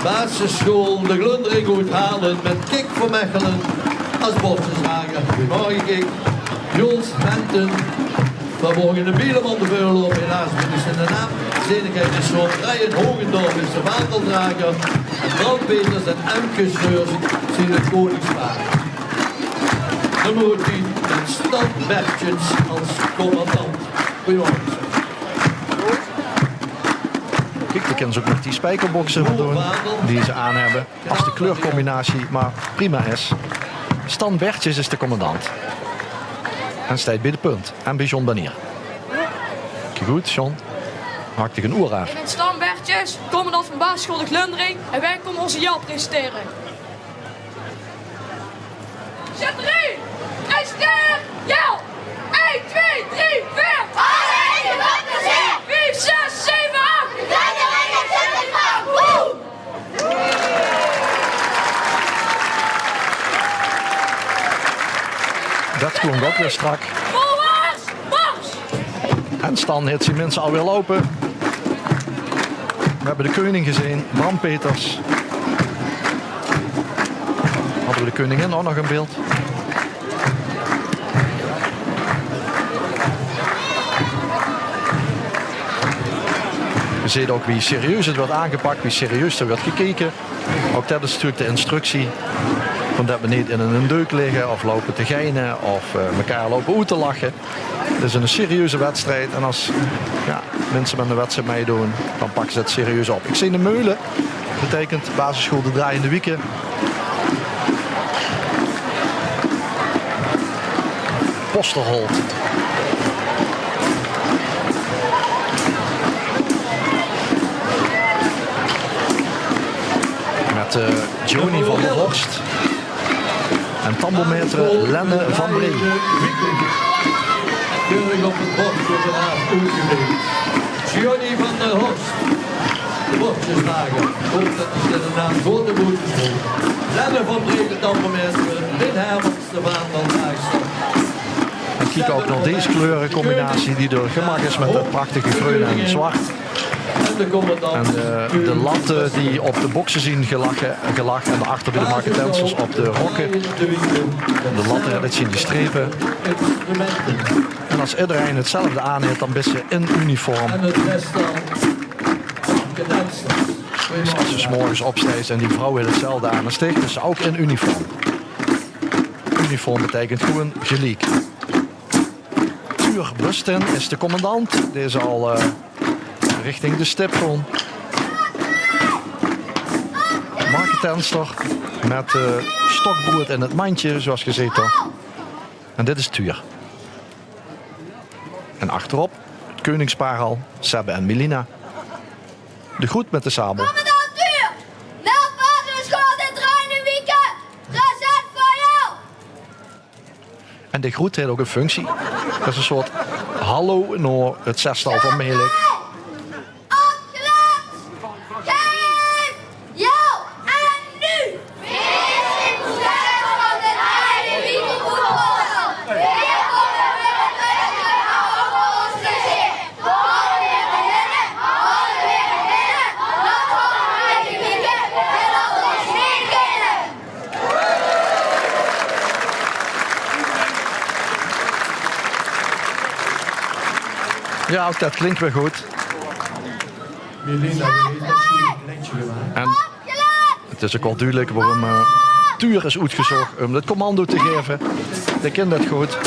Basisschool De Glundering oet Halen met Kik van Mechelen als bordjesdrager. Goedemorgen, Kik. Jules Menten. Verborgen de bieleman de veurloop, helaas is zijn naam. Zenigheid is rond. Ryan Hogendorp is de vaandeldrager. En Bram Peters en Emke Seurs zien het koningspaar. Nummer tien, en Stan Bertjens als commandant. Goedemorgen. Kijk, dan kunnen ze ook nog die spijkerboksen doen die ze aan hebben. Als de kleurcombinatie maar prima is. Stan Bertjes is de commandant. En stijt bij de punt. En bij John Banier. Kijk goed, John. Maak dich een oer af. Ik ben Stan Bertjes, commandant van basisschool De Glundering. En wij komen onze Jel presenteren. Zet er één! Hij sterft! Ja! Eén, twee, drie, veer! Alle eenden van plezier! Vief, zes, zeven, acht! De Glundering is er van! Woe! Dat klonk ook weer strak. Voorwaarts, mars! En Stan heeft zijn mensen alweer lopen. We hebben de keuning gezien, Bram Peters. Hadden we de keuningin ook nog in beeld? We zien ook wie serieus het wordt aangepakt, wie serieus er wordt gekeken. Ook dat is natuurlijk de instructie. Van dat we niet in een deuk liggen of lopen te geinen of eh, elkaar lopen oet te lachen. Het is een serieuze wedstrijd en als ja, mensen met een wedstrijd meedoen, dan pakken ze het serieus op. Ik zie de meulen, betekent basisschool De Draaiende Wieken. Posterholt. Met eh, Johnny van der Horst en tambourmaître Lenne van Bree. Keurig op het bord voor de raad oetgeveegd. Johnny van der Horst, de bordjesdrager, komt inderdaad voor de boetesboel. Lenne van Bree, de tambourmaître, Lin Hermans, de vaandeldraagster. En kiek ouk nao dees kleurecombinatie die d'r gemaak is mit det prachtige greun en zwart. En de, de latte die op de bokse zien gelag, gelag en daarachter bie de Marketensters op de rokke. De latte, det zien die strepe. En as idderein hetzelfde aan haet, dan bis se in uniform. Dus as se 's morges opsteis en die vrouw haet hetzelfde aan as dich, bis se ouk in uniform. Uniform beteikent gewoen geliek. Tuur Bustin is de commandant. Dae is al, eh, richting de stip gaon. Marketenster mit, eh, stokbroead in 't mandje, zoeas ge zeet, toch. En dit is Tuur. En achterop 't keuningspaar al, Sebbe en Milina. De groet mit de sabel. Commandant Tuur, meld basisschool de Druine Wieken. Present voor jou. En de groet haet ouk ein functie. Det is ein soort hallo nao 't zestal van Melik. Opgelet! Geef jou en nu! Jao, ouk det klink weer good. En 't is ouk waal dudelik waorum, eh, Tuur is oetgezoch um 't commando te gaeve. Dae kint det good.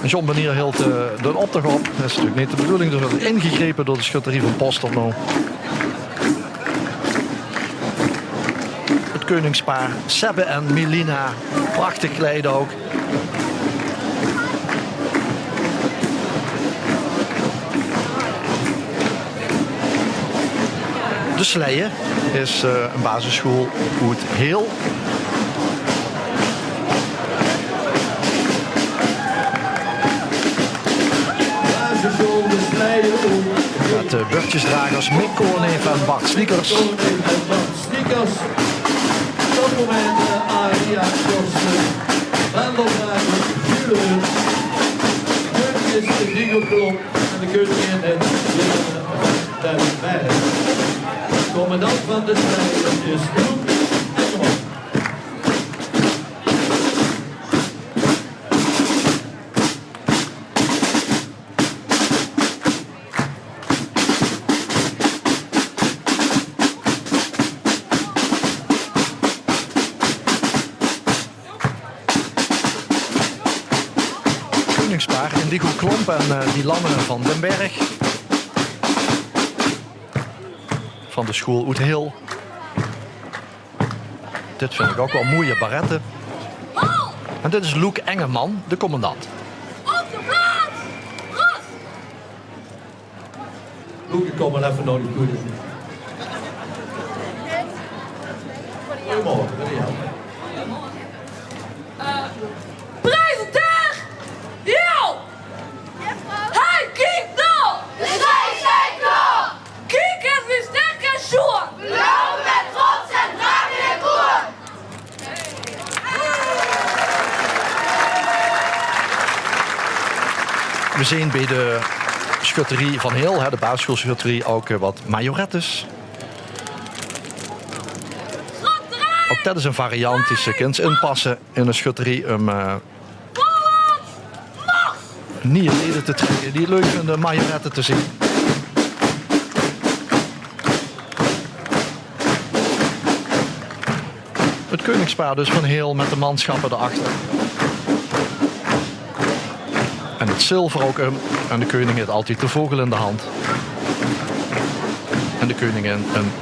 En John Banier hilt, eh, d'n optoch op. Det is natuurlik neet de bedoeling, dus wuuert ingegrepe door de schutterie van Postert noe. 't Keuningspaar Sebbe en Milina. Prachtig kleid ouk. De Sleie is, eh, ein basisschool oet Heel. Mit, eh, bordjesdragers Mick Koornee en Bart Sniekers. Sniekers, op 't moment, eh, Aria Sjors, Wendel Braken, Julius, de keuning is de Diegelklomp en de keuningin is Liliane ten Berg. Commandant van de Sleie is Loek Engel. Keuningspaar Indigo Klomp en, eh, Dilanne van den Berg. Van de school oet Heel. Dit vind ik ouk waal moeie barette. En dit is Loek Engeman, de commandant. Op de plaats! Rust! Loek, ik kom waal effe nao de koelie. Goeiemorge, meneer. Eh, presenteer! Jao! Hey, kiek noe! Kiek ens wie sterk en sjoen! We loupe mit trots en drage de kroen! We zien bie de schutterie van Heel, hè, de basisschoolschutterie, ouk, eh, wat majorettes. Ouk det is ein variant die se kins inpasse in ein schutterie um, eh, nieje lede te trekke die 't leuk vinde majorette te zien. 't Keuningspaar dus van Heel mit de manschappe d'rachter. En 't zilver ouk um. En de keuning haet altied de vogel in de hand. En de keuningin ein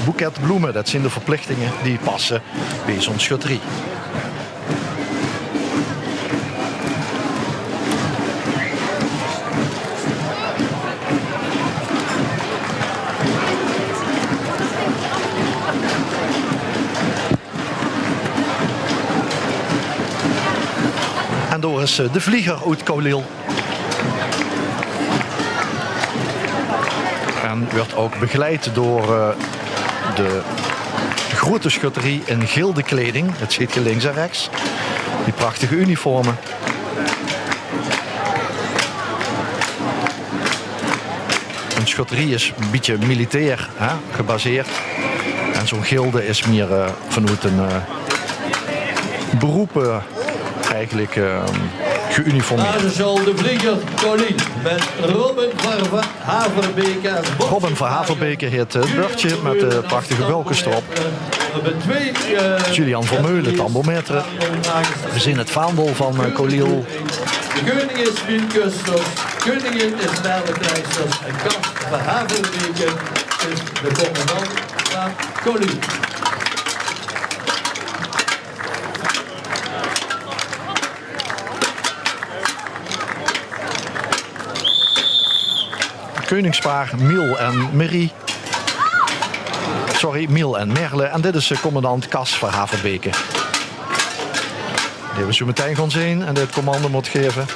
boeket bloeme. Det zien de verplichtinge die passe bie zoe'n schutterie. is, eh, de vlieger oet Kouliel. En werd ook begeleid door, eh, de grote schutterie in gildekleding. Het ziet ge links en rechts. Die prachtige uniformen. Een schutterie is een beetje militair, hè, gebaseerd. En zo'n gilde is meer, eh, vanuit een, eh, beroep, eh, eigenlijk, eh, geuniformeerd. Basisschool De Vlieger Kouliel met Robin Verva- Haverbeke. Robin van Haverbeke heet, eh, het bördje met de prachtige bulkes erop. Julian Vermeulen, tambourmaître. We zien het vaandel van, eh, Kouliel. De keuning is Miel Kusters, koningin is Merle Kleisters en Kas van Haverbeke is de commandant van Kouliel. Koningspaar Miel en Marie. Sorry, Miel en Merle. En dit is, eh, commandant Kas van Haverbeke. Die we zo meteen gaan zien en dit commando moet geven.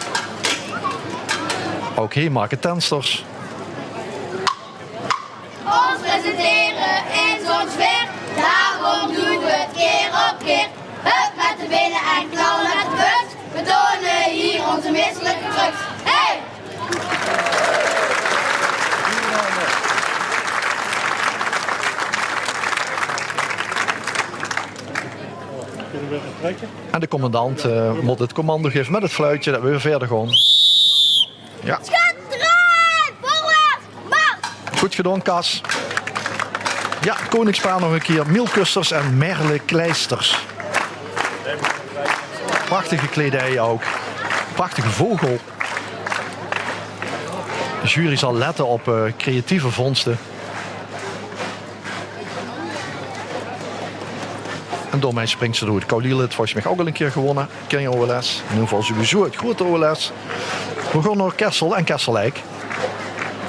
Ook hier Marke Tensters. Ons presenteren is ons werk, daarom doen we het keer op keer. Hup met de billen en knal met de buks. We tonen hier onze meesterlijke trucs. Hey! En de commandant, eh, moet het commando geven met het fluitje dat we weer verder gaan. Ja. Schutterij! Voorwaarts! Mars! Goed gedaan, Kas. Ja, koningspaar nog een keer. Miel Kusters en Merle Kleisters. Prachtige kledij ook. Prachtige vogel. De jury zal letten op, eh, creatieve vondsten. En daarmee springt ze door. Kouliel het volgens mij ook al een keer gewonnen. Ken je O L S? In ieder geval sowieso het grote O L S. We gaan naar Kessel en Kessel-Eik.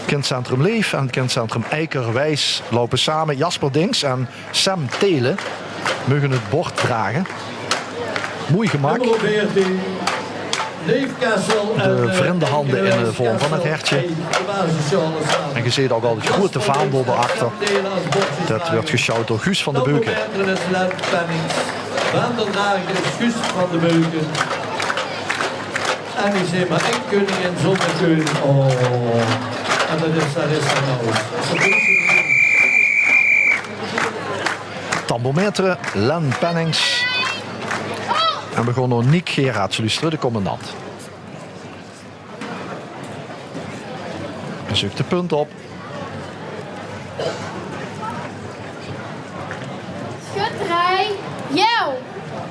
Kindcentrum Leef en kindcentrum Eikerwijs lopen samen. Jasper Dings en Sam Telen mogen het bord dragen. Mooi gemaakt. Nummer veertien, Leef Kessel en, eh, vrindenhanden in de vorm van het hertje. En je ziet ook al het grote vaandel daarachter. Dat werd gesjouwd door Guus van de Beuken. Vaandeldrager is Guus van de Beuken. En ik zie maar één koningin zonder koning. Oh, en dat is Sarissa Nauws. Tambourmaître Len Pennings. En we gaan naar Nick Gerards luisteren, de commandant. Hij zoekt de punt op. Schutterij, yo!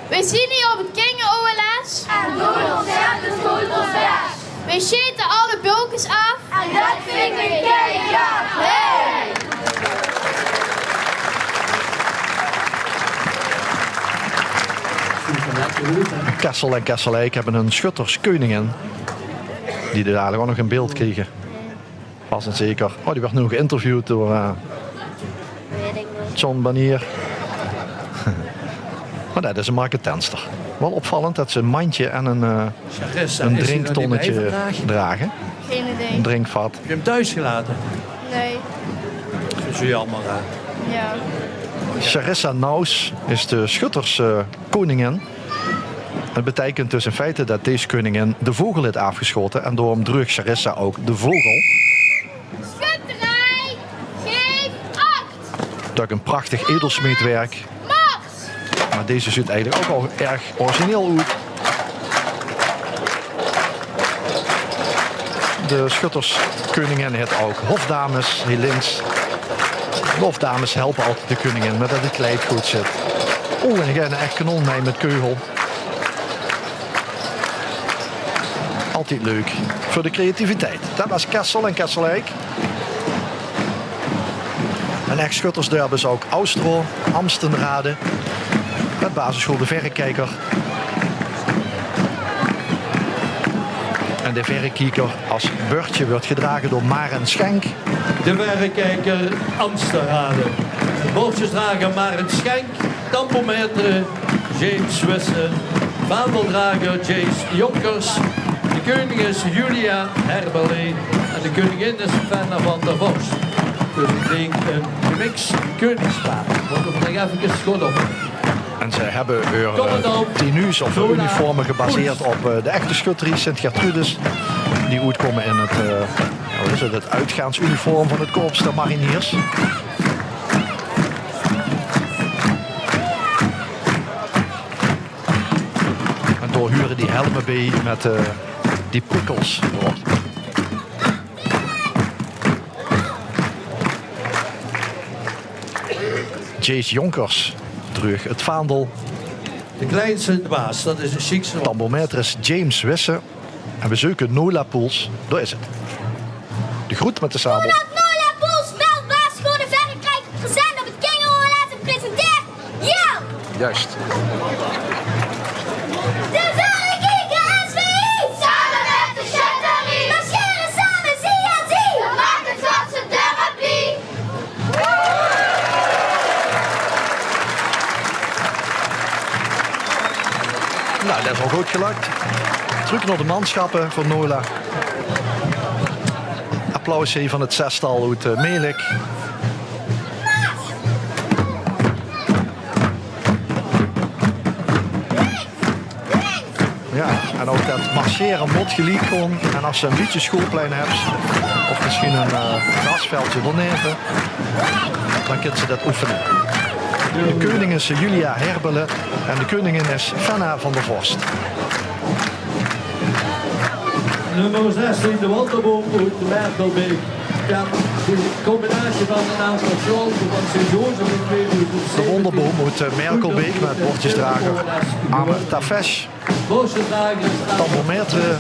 We zien hier op het Kinger-O L S. En doen ontzettend goed ons best. We sjeten alle bulkes af. En dat vind ik kei gaaf. Hey! Kessel en Kessel-Eik hebben hun schutterskoningin, die we dadelijk ook nog in beeld krijgen. Vast en zeker. Oh, die werd nu geïnterviewd door, eh, John Banier. Maar dat is een Marke Tenster. Wel opvallend dat ze een mandje en een, eh, een drinktonnetje dragen. Geen idee. Een drinkvat. Heb je hem thuis gelaten? Nee. Dat is jammer, hè? Ja. Sarissa Nauws is de schutterskoningin. Het betekent dus in feite dat deze koningin de vogel heeft afgeschoten en daarom droeg Sarissa ook de vogel. Schutterij, geef acht! Dat is een prachtig edelsmeedwerk. Mars! Maar deze ziet eigenlijk ook al erg origineel uit. De schutterskoningin heeft ook hofdames, hier links. De hofdames helpen altijd de koningin met dat het kleid goed zit. Oeh, en ik ga een echt kanon mee met kegel. Altijd leuk. Voor de creativiteit. Dat was Kessel en Kessel-Eik. En echt schuttersdörp is ook Oostro, Amstenrade. Met basisschool De Verrekijker. En De Verrekijker als bördje wordt gedragen door Maren Schenk. De Verrekijker Amstenrade. Bordjesdrager Maren Schenk, tambourmaître James Wissen, Vaandeldrager Jace Jonkers. De keuning is Julia Herbele. En de keuningin is Fenna van der Vos. Dus ik denk een gemixt keuningspaar. Moeten we nog even goed op. En zij hebben hun eh, tenues of hun uniformen gebaseerd op eh, de echte schutterie Sint-Gertrudis. Die oetkomen in het, eh, wat is het, het uitgaansuniform van het Korps der Mariniers. En daar huren die helmen bij met eh, die prikkels. Jace Jonkers dreug het vaandel. De kleinste in de baas, dat is de chicste. Tambourmaître is James Wisse. En we zeuken Nola Poels. Daar is het. De groet met de sabel. Nola Poels, bel baas voor de verrekijker, present op het Kingeroorles en presenteert Jel. Juist. De verrekijker S V I. Samen met de schutterie. Marcheren samen, zie en zie. We maken het gatse therapie. Nou, dat is al goed gelukt. Terug naar de manschappen van Nola. Applaus hier van het zestal uit uh, Melik. Ja, en ook dat marcheren moet gelijk gewoon. En als ze een beetje schoolplein hebben, of misschien een uh, grasveldje daarneven, dan kunnen ze dat oefenen. De keuning is Julia Herbelen en de keuningin is Fenna van der Vorst. Nummer zestien, de wandelboom uit Merkelbeek. Ja, de combinatie van een aantal scholen van Sint-Jozef in tweeduizend zeventien. De wandelboom uit eh, Merkelbeek met bordjesdrager Amr Tafesh. Tambourmaître,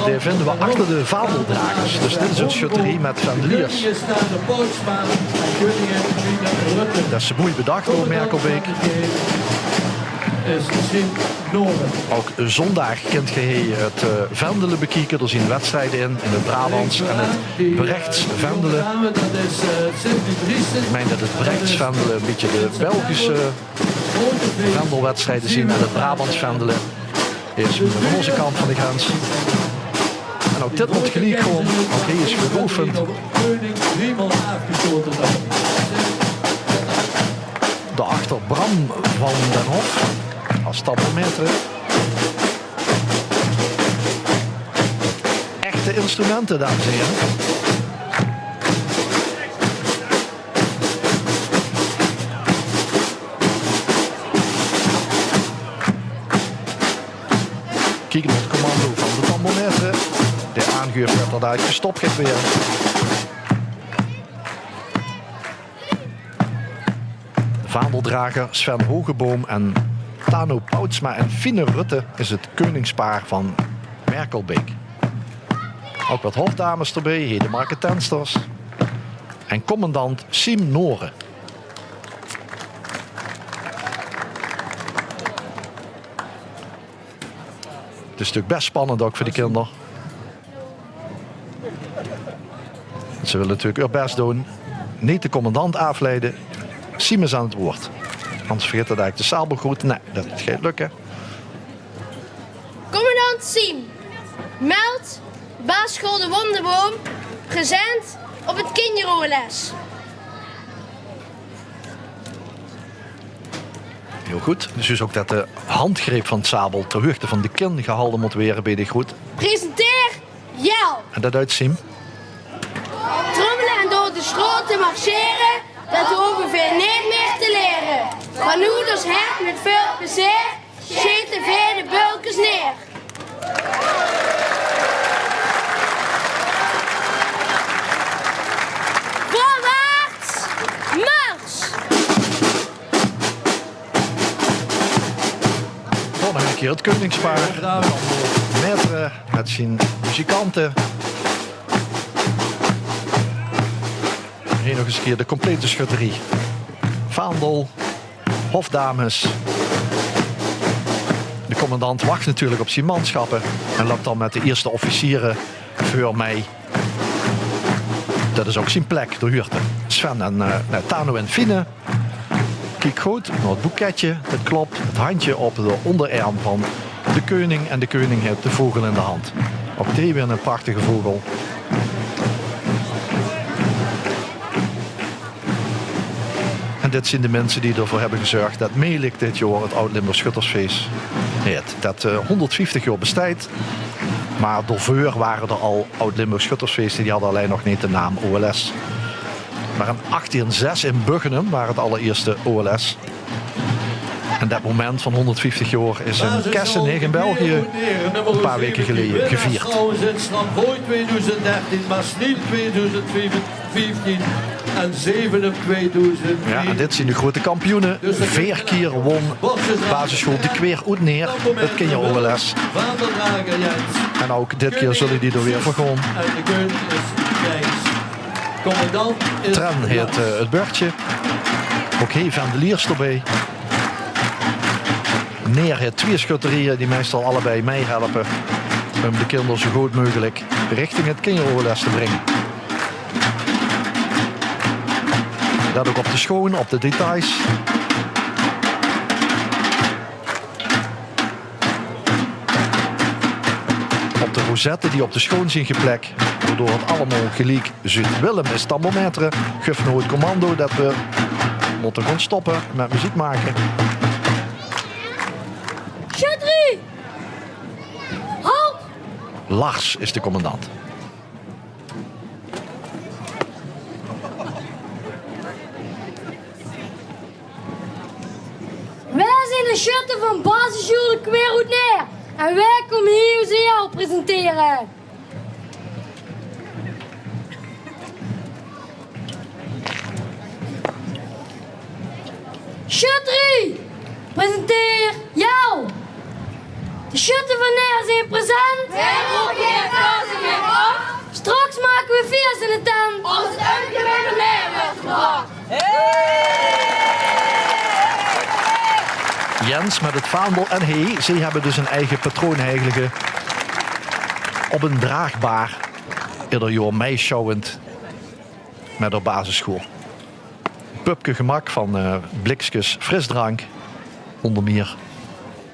die vinden we achter de vaandeldragers. Dus dit is een schutterie met vandeliers. Dat is mooi bedacht door Merkelbeek. Ook zondag kent ge het uh, vendelen bekijken. Er zijn wedstrijden in, in het Brabants en het Brechts vendelen. Ik meen dat het Brechts vendelen een beetje de Belgische vendelwedstrijden zien en het Brabants vendelen is aan onze kant van de grens. En ook dit wordt gelijk gewoon, ook hij is geoefend. Daarachter Bram van den Hof als tambourmaître. Echte instrumenten, dames en heren. Kijk naar het commando van de tambourmaître. De aangeeft dat er daar gestop gaat weer. Vaandeldrager Sven Hogeboom en Tano Poutsma en Fine Rutte is het keuningspaar van Merkelbeek. Ook wat hofdames erbij, Hede Marke Tensters en commandant Siem Noren. Het is natuurlijk best spannend ook voor de kinderen. Ze willen natuurlijk hun best doen. Niet de commandant afleiden. Siem is aan het woord. Anders vergeet dat eigenlijk de sabel goed. Nee, dat gaat lukken. Commandant Siem, meld basisschool De Wondeboom, present op het kinjeroorles. Heel goed. Dus is ook dat de handgreep van het sabel ter hoogte van de kin gehouden moet worden bij de groet. Presenteer Jel. En dat duit Siem. Trommelen en door de straat te marcheren, dat hoeven we niet meer te leren. Van oeders hert met veel plezier, scheten we de bulkes neer. Voorwaarts, mars! Dan nog een keer het koningspaar. Maître met zijn muzikanten. Hier nog eens een keer de complete schutterie. Vaandel, hofdames. De commandant wacht natuurlijk op zijn manschappen en loopt dan met de eerste officieren voor mij. Dat is ook zijn plek, de huurte. Sven en uh, Tano en Fine. Kiek good nao 't boeketje. 't Klop, 't hendje op de óndererm van de keuning. En de keuning haet de vogel in de hand. Ouch dee weer 'ne prachtige vogel. En dit zien de minse die d'rveur höbbe gezörg det Melik dit jaor 't Oud-Limburgs Schuttersfees haet. Det, eh, hónderdvieftig jaor besteit. Mer daoveur wore d'r al Oud-Limburgs Schuttersfeeste, die hadde allein nog neet de naam O L S. Mer in achttien zes in Buggenum waar 't allerierste O L S. En det moment van hónderdvieftig jaor is in Kessenich in België 'n paar waeke geleje gevierd. Jao, en dit zien de groete kampioene. Veer kier won basissjool De Kweer oet Neer 't kinjer-O L S. En ouch dit kier zulle die d'r weer veur gaon. Tren haet, eh, 't bördje. Ouch hie Vendeliers d'rbie. Neer haet twieë schutterieje die meistal allebei meihelpe um de kinder zoe good meugelik richting 't kinjer-O L S te bringe. Let ouch op de schoon, op de details. Op de rozette die op de schoon zien geplek, waodoor 't allemaol geliek zuut. Willem is tambourmaître, guf noe 't commando det we mótte gaon stoppe mit meziek make. Sjötterie! Halt! Lars is de commandant. Weej zien de sjötte van basissjool De Kweer oet Neer en weej kómme hie ós jaol presentere. Sjötterie, presenteer jaol. De sjötte van Neer zien present. Straks make we fies in de tent. Jens mit 't vaandel en hie, ze höbbe dus 'n eige patroon, eigelik op 'n draagbaar, eder jaor meisjouwend mit op basissjool. Pupke Gemak van, eh, Blikskes Frisdrank, ónder mier.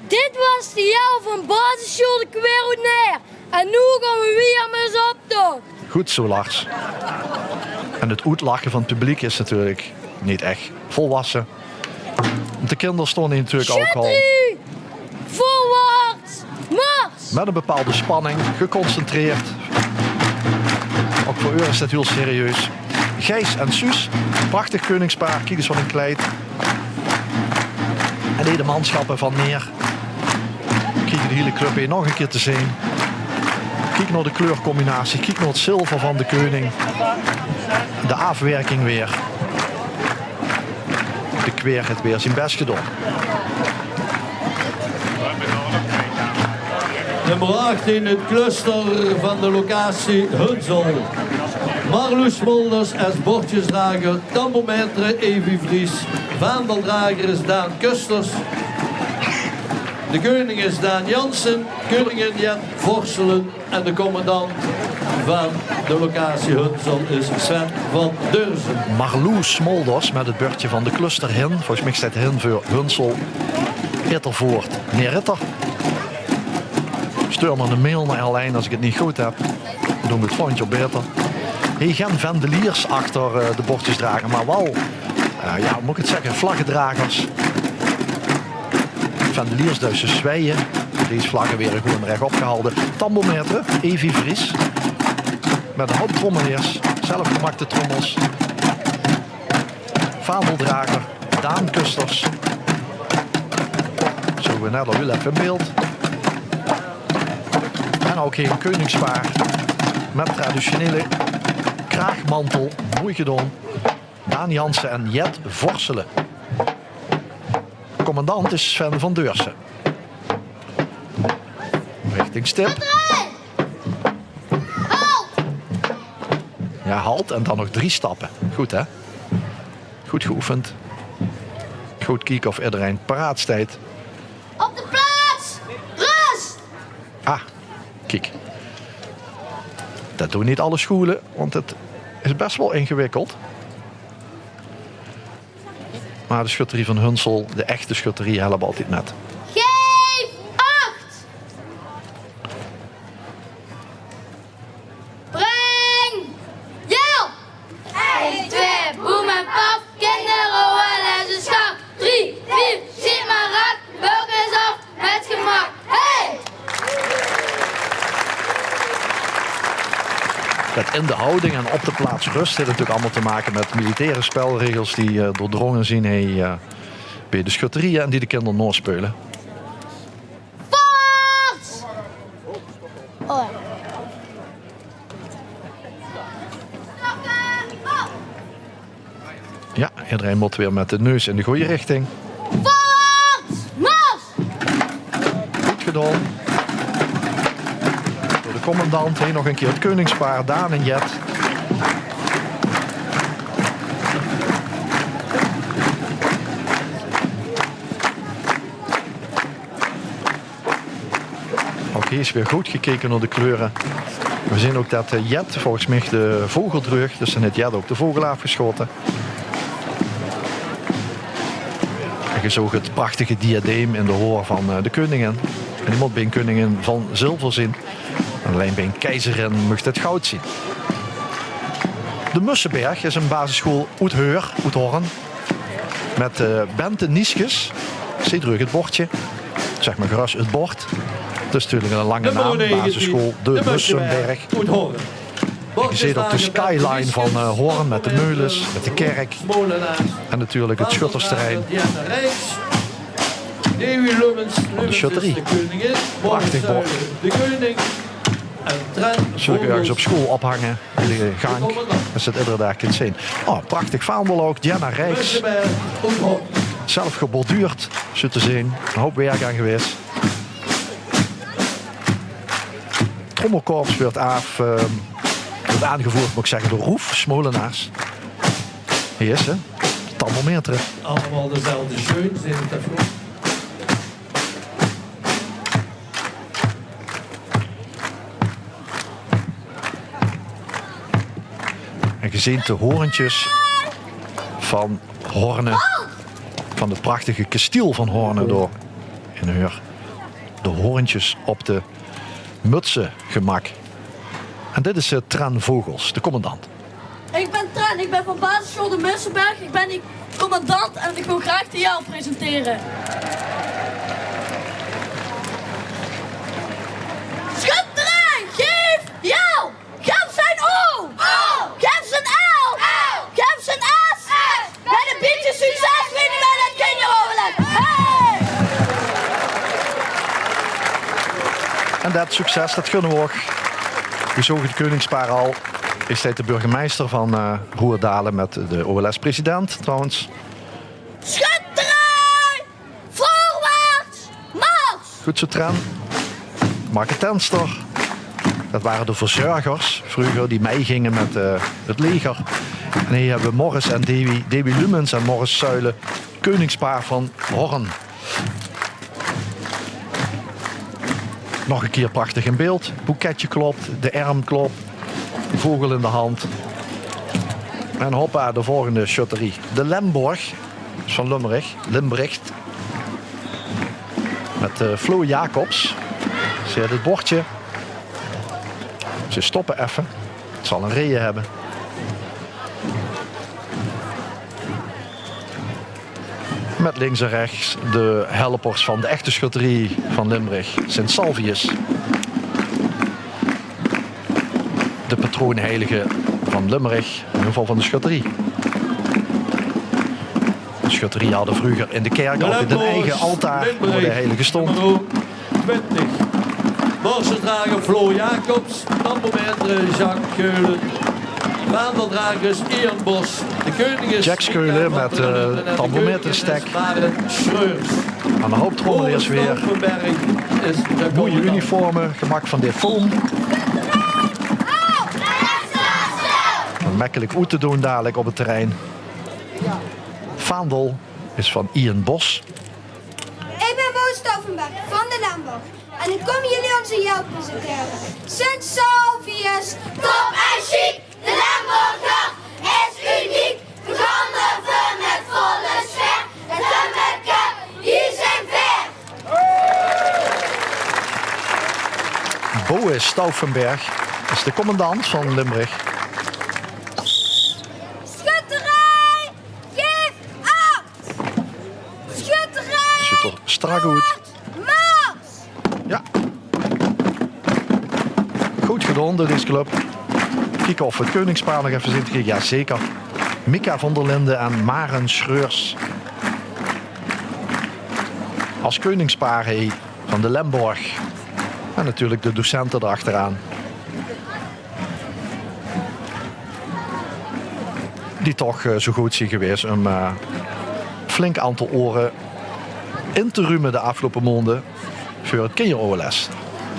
Dit waas de jaol van basissjool De Kweer oet Neer. En noe gaon we weer mit ós op toch. Good zoe, Lars. En 't oetlache van 't publiek is natuurlik neet ech volwasse. Want de kinder staon hie natuurlik ouch al. Sjötterie! Voorwaarts! Mars! Mit 'n bepaalde spanning, geconcentreerd. Ouch veur eur is det hiel serieus. Gijs en Suus, prachtig keuningspaar, kiek ins waat 'n kleid. En hie de mansjappe van Neer. Kiek de hiele club hie nog 'ne kier te zeen. Kiek nao de kleurcombinatie, kiek nao 't zilver van de keuning. De aafwerking weer. De Kweer haet weer zien bès gedaon. Nummer acht in 't cluster van de locatie Hunsel. Marloes Smolders es bordjesdrager, tambourmaître Evi Vries, vaandeldrager is Daan Kusters. De keuning is Daan Jansen, keuningin Jet Vorselen en de commandant van de locatie Hunsel is Sven van Deurzen. Marloes Smolders mit 't bördje van de cluster Hin. Volges mich steit Hin veur Hunsel, Ittervoort, Neeritter. Stuur mer 'n mail nao L één es ich 't neet good höb. Dan doon ich 't volgend jaor baeter. Hie gein Vendeliers achter, eh, de bordjesdrager, mer waal, eh, jao, wie mót ich 't zègke, vlaggedragers. Vendeliers, Duitse zwaeje. Dees vlagge waere gewoen rech opgehalde. Tambourmaître, Evi Vries. Mit 'n houp trommelers, zelfgemaakte trommels. Vaandeldrager, Daan Kusters. Zoe, we net al hiel effe in beeld. En ouch hie 'n keuningspaar mit traditionele kraagmantel. Mooi gedaon. Daan Jansen en Jet Vorselen. Commandant is Sven van Deurzen. Richting stip. Jao, halt en dan nog drie stappe. Good, hè? Good geoefend. Good kieke of ederein paraat steit. Op de plaats! Rust! Ah, kiek. Det doon neet alle schoele, want 't is bès waal ingewikkeld. Maar de schutterie van Hunsel, de echte schutterie, helpt altied met. Geef acht! Breng! Jel! Ein, twee, boem en paf, kinder, OLS is gaf. Drie, vier, sjiet maar rap, bulk is af, met gemak. Hey! Dat in de houding en op de plaats rust heeft natuurlijk allemaal te maken met militaire spelregels die eh, doordrongen zien hey, eh, bij de schutterieën en die de kinderen naspelen. Voorwaarts! Oh. Ja, iedereen moet weer met de neus in de goede richting. Voorwaarts! Mars! Goed gedaan. Door de commandant heen nog een keer het koningspaar, Daan en Jet. Oké, is weer goed gekeken naar de kleuren. We zien ook dat eh, Jet volgens mij de vogel dreug. Dus dan heeft Jet ook de vogel afgeschoten. En je zag het prachtige diadeem in de hoor van eh, de koningin. En die moet bij een koningin van zilver zien. En alleen bij een keizerin mocht het goud zien. De Mussenberg is een basisschool uit Heur, uit Horn. Met eh, Bente Nieskes. Zij dreug het bordje. Zeg maar gerust het bord. Het is natuurlijk een lange naam. Basisschool De Mussenberg. Je ziet ook de skyline van eh, Horn met de meulens, met de kerk. En natuurlijk het schuttersterrein. Van de schutterie. Prachtig bord. Zul ik ergens op school ophangen, in de gank, dat ze het iedere dag kunnen zien. Oh, prachtig vaandel ook, Diana Rijks. Zelf geborduurd, zo te zien. Een hoop werk aan geweest. Trommelkorps wordt, af, eh, wordt aangevoerd, moet ik zeggen, door Roef Smolenaars. Hier is ze, tambourmaître. Allemaal dezelfde sjeun, zit het ervoor. En gezien de horentjes van Horne, van het prachtige kasteel van Horne door in Heur, de horentjes op de mutsen gemaakt. En dit is eh, Tran Vogels, de commandant. Ik ben Tran, ik ben van basisschool De Mussenberg. Ik ben die commandant en ik wil graag de Jel presenteren. Schutterij, geef Jel! Geef zijn O! O! Geef zijn L! L! Geef zijn S! S! Met een beetje succes winnen we het kinderoverleg. Hey! En dat succes, dat gunnen we ook. We zogen het koningspaar al. Is dit de burgemeester van eh Roerdalen met de OLS-president trouwens? Schutterij! Voorwaarts! Mars! Goed zo, Tran. Marke Tenster. Dat waren de verzorgers vroeger die meegingen met eh, het leger. En hier hebben we Morris en Davy, Davy Lumens en Morris Zuilen, koningspaar van Horn. Nog een keer prachtig in beeld. Boeketje klopt, de erm klopt, de vogel in de hand. En hoppa, de volgende schutterie. De Lemborg, is van Lummerich, Limbricht. Met eh, Flo Jacobs. Ze heeft het bordje. Ze stoppen even. Het zal een reden hebben. Met links en rechts de helpers van de echte schutterie van Limburg, Sint Salvius. De patroonheilige van Limburg, in ieder geval van de schutterie. De schutterie hadden vroeger in de kerk altijd een eigen altaar voor de heilige stond. Twintig. Borstdrager Flo Jacobs, tambourmaître Jacques Keulen, vaandeldragers Ian Bos, de koningin Jack Scheulen met eh, tambourmaîtrestek. Aan de hoop trommeleers weer. Mooie uniformen, gemaakt van dit foam. Makkelijk oet te doen dadelijk op het terrein. Vaandel is van Ian Bos. Ik ben Bo Stauffenberg van de Lemborg en ik kom jullie onze Jel presenteren. Sint Salvius, top en chic, de Lemborger is uniek. We gaan ervoor met volle sfeer. Stauffenberg is de commandant van Limburg. Schutterij, geef acht! Schutterij, zuut d'r strak oet. Mars! Ja. Good gedaon door dees club. Kieke of we 't keuningspaar nog effe zeen te kriege. Jazeker. Mika van der Linden en Maren Schreurs. As keuningspaar, hè, van de Lemborg. En natuurlik de docente d'rachteraan. Die toch, eh, zoe good zien gewaes um, eh, flink aantal oere in te rume de aafgeloupe maonde veur 't kinjer-O L S.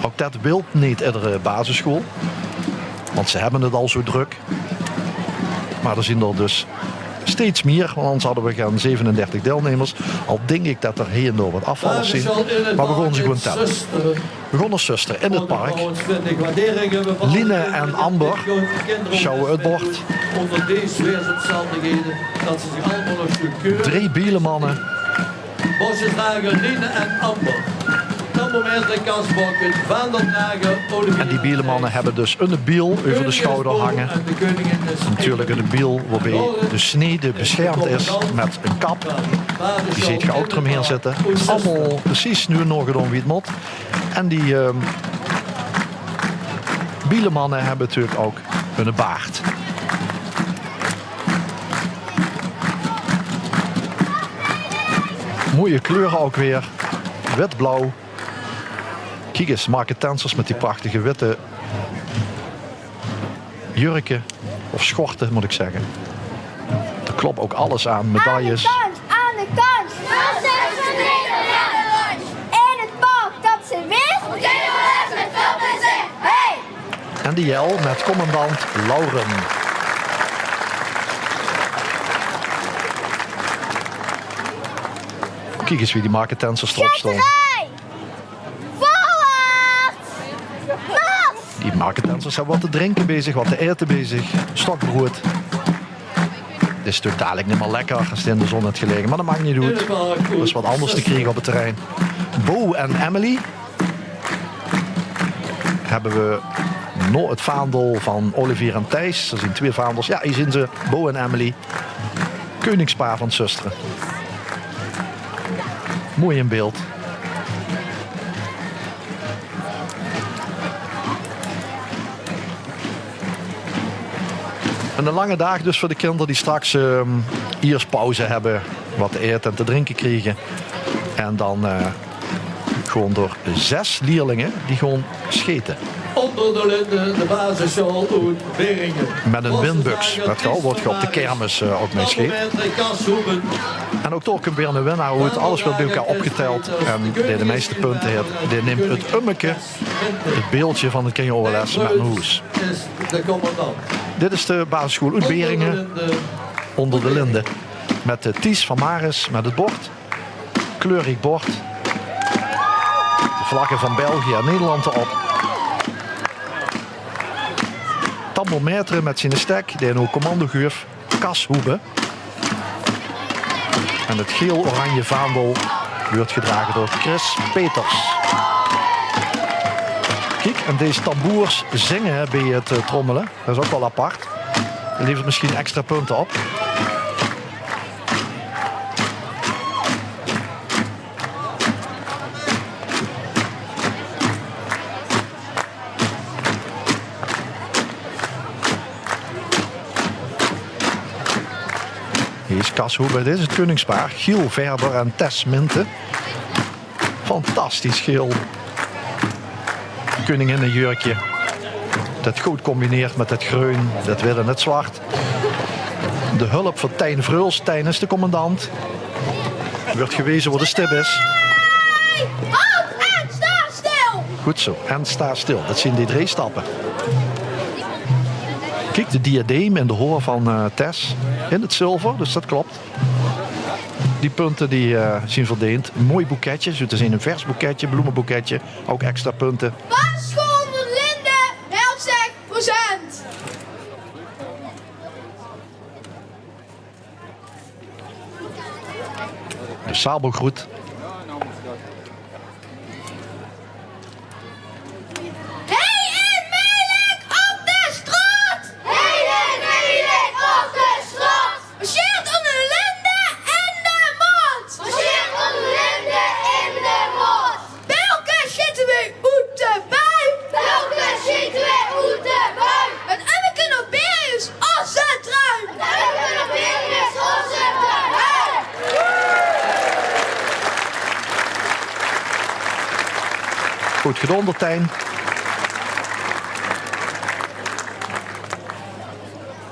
Ouk det wilt neet iddere basisschool, want ze hebbe 't al zoe drök. Mer d'r zien d'r dus steeds mier, want anders hadde we gen zevenendertig deilnemers. Al dink ik det d'r hie en dao wat afvallers zien. Mer we gaon ze gewoen telle. We gaon nao Zöstere in 't park. Line en Amber sjouwe 't bord. Drie bielemanne. Bosjesdrager Line en Amber. Tambourmaître Kas Bokken, vaandeldrager Olivier. En die bielemanne hebbe dus 'n biel euver de sjouwer hange. Natuurlik 'n biel waobie de snede besjermd is mit 'n kap. Die zeet ge ouk d'rumhaer zitte. Allemaol precies noe naogedaon wie 't mót. En die, ehm, bielemanne hebbe natuurlik ouk hunne baard. Moeie kleure ouk weer. Wit, blauw. Kiek ens, marketensers mit die prachtige witte jurke, of sjorte, mót ik zègke. D'r klop ouk alles aan, medailles. Aan de kant, aan de kant. In 't park, det ze wis. Hey! En de jel mit commandant Lauren. Kiek ens wie die marketensers d'rop staon. Voorwaarts! Mars! Die marketensers hebbe wat te drinke bie zich, wat te aete bie zich. Stokbroead. Dit is natuurlik dalik neet mier lekker as 't in de zon haet gelaege, mer det maak neet oet. D'r is wat anders te kriege op 't terrein. Bo en Emily hebbe we nao 't vaandel van Olivier en Thijs. D'r zien twieë vaandels. Ja, hie zien ze, Bo en Emily. Keuningspaar van Zöstere. Mooi in beeld. En 'ne lange daag dus veur de kinder die straks, ehm, iers pauze hebbe, wat te aete en te drinke kriege. En dan, eh, gewoen door zes lierlinge die gewoen sjete. Onder de Linde, de basisschool oet Beringen. Mit 'n winbuks, det ge al, waat ge op de kermis, eh, ouk mei sjeet. En ouk dao kump weer 'ne winnaar oet. Alles weurt bie elkaar opgeteld. En dae de meiste punte haet, dae nimp 't ummeke, 't beeldje van 't kinjer-O L S, mit nao hoes. Dit is de basisschool oet Beringe, Onder de Linde. Mit, eh, Ties van Maris mit 't bord. Kleurriek bord. De vlagge van België en Nederland d'rop. Tambourmaître mit zien stek, dae noe commando guuf. Kas Hoebe. En 't geel-oranje vaandel weurt gedrage door Chris Peters. Kiek, en dees tamboers zinge bie 't, eh, trommele. Det is ouk waal apart. Levert misschien extra punte op. Hie is Kas Hoebe. Dit is 't keuningspaar, Giel Verber en Tess Minten. Fantastisch geel keuninginnejurkje. Det good combineert mit 't greun, 't wit en 't zwart. De hulp van Tijn Vreuls. Tijn is de commandant. Weurt geweze wo de stip is. Halt en sta stil! Good zoe, en sta stil. Det zien die drie stappe. Kiek, de diadeem in de hoor van, eh, Tess. In 't zilver, dus det klop. Die punte die, eh, zien verdeend. Mooi boeketje, zoe te zeen, 'n vers boeketje, bloemeboeketje, ouk extra punte. Basisschool van Linde, Helzeg, present. De sabelgroet. Good gedaon, Dertien.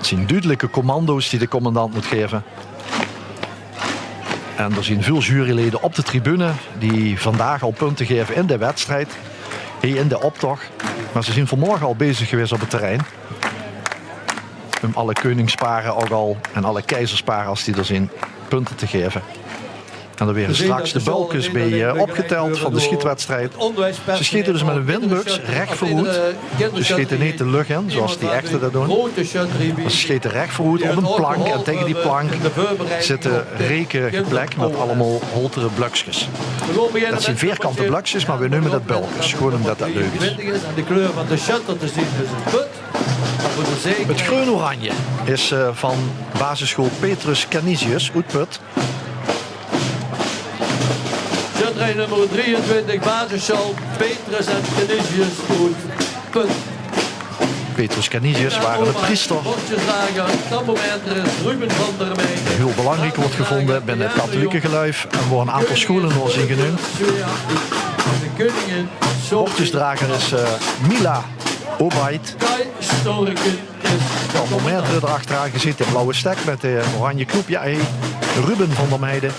't Zien dudelike commando's die de commandant mót gaeve. En d'r zien väöl jurylede op de tribune die vandaag al punte gaeve in de wedstrijd, hie in de optoch. Mer ze zien vanmorge al bezig gewaes op 't terrein um alle keuningspare ouch al en alle keizerspare, es die d'r zien, punte te gaeve. En d'r waere straks de bölkes bie, eh, opgeteld van de schietwedstrijd. Ze schete dus mit ein windbuks rech veuroet. Ze schete neet de luch in, zoeas die echte det doon. Mer ze schete rech veuroet op ein plank. En taenge die plank zitte reke geplek mit allemaol holtere blökskes. Det zien veerkante blökskes, mer veer neume det bölkes. Gewoen umdet det leuk is. De kleur van de sjötter te zien is ein put. 't Greun-Oranje is, eh, van basisschool Petrus Canisius oet Put. Sjötterij nummer drieëntwintig, basisschool Petrus en Canisius oet Put. Petrus Canisius waor de priester. Bosjesdrager, tambourmaître Ruben van der Meijden. Hiel belangriek weurt gevónje binne 't kathelieke geluif en waor ein aantal schoele door zien geneump. De koningin Sophie. Bosjesdrager is, eh, Mila Obaid. Kai Storken. Tambourmaître d'r achteraan, geer zeet de blauwe stek mit de oranje knoep. Jao, hé, Ruben van der Meijden.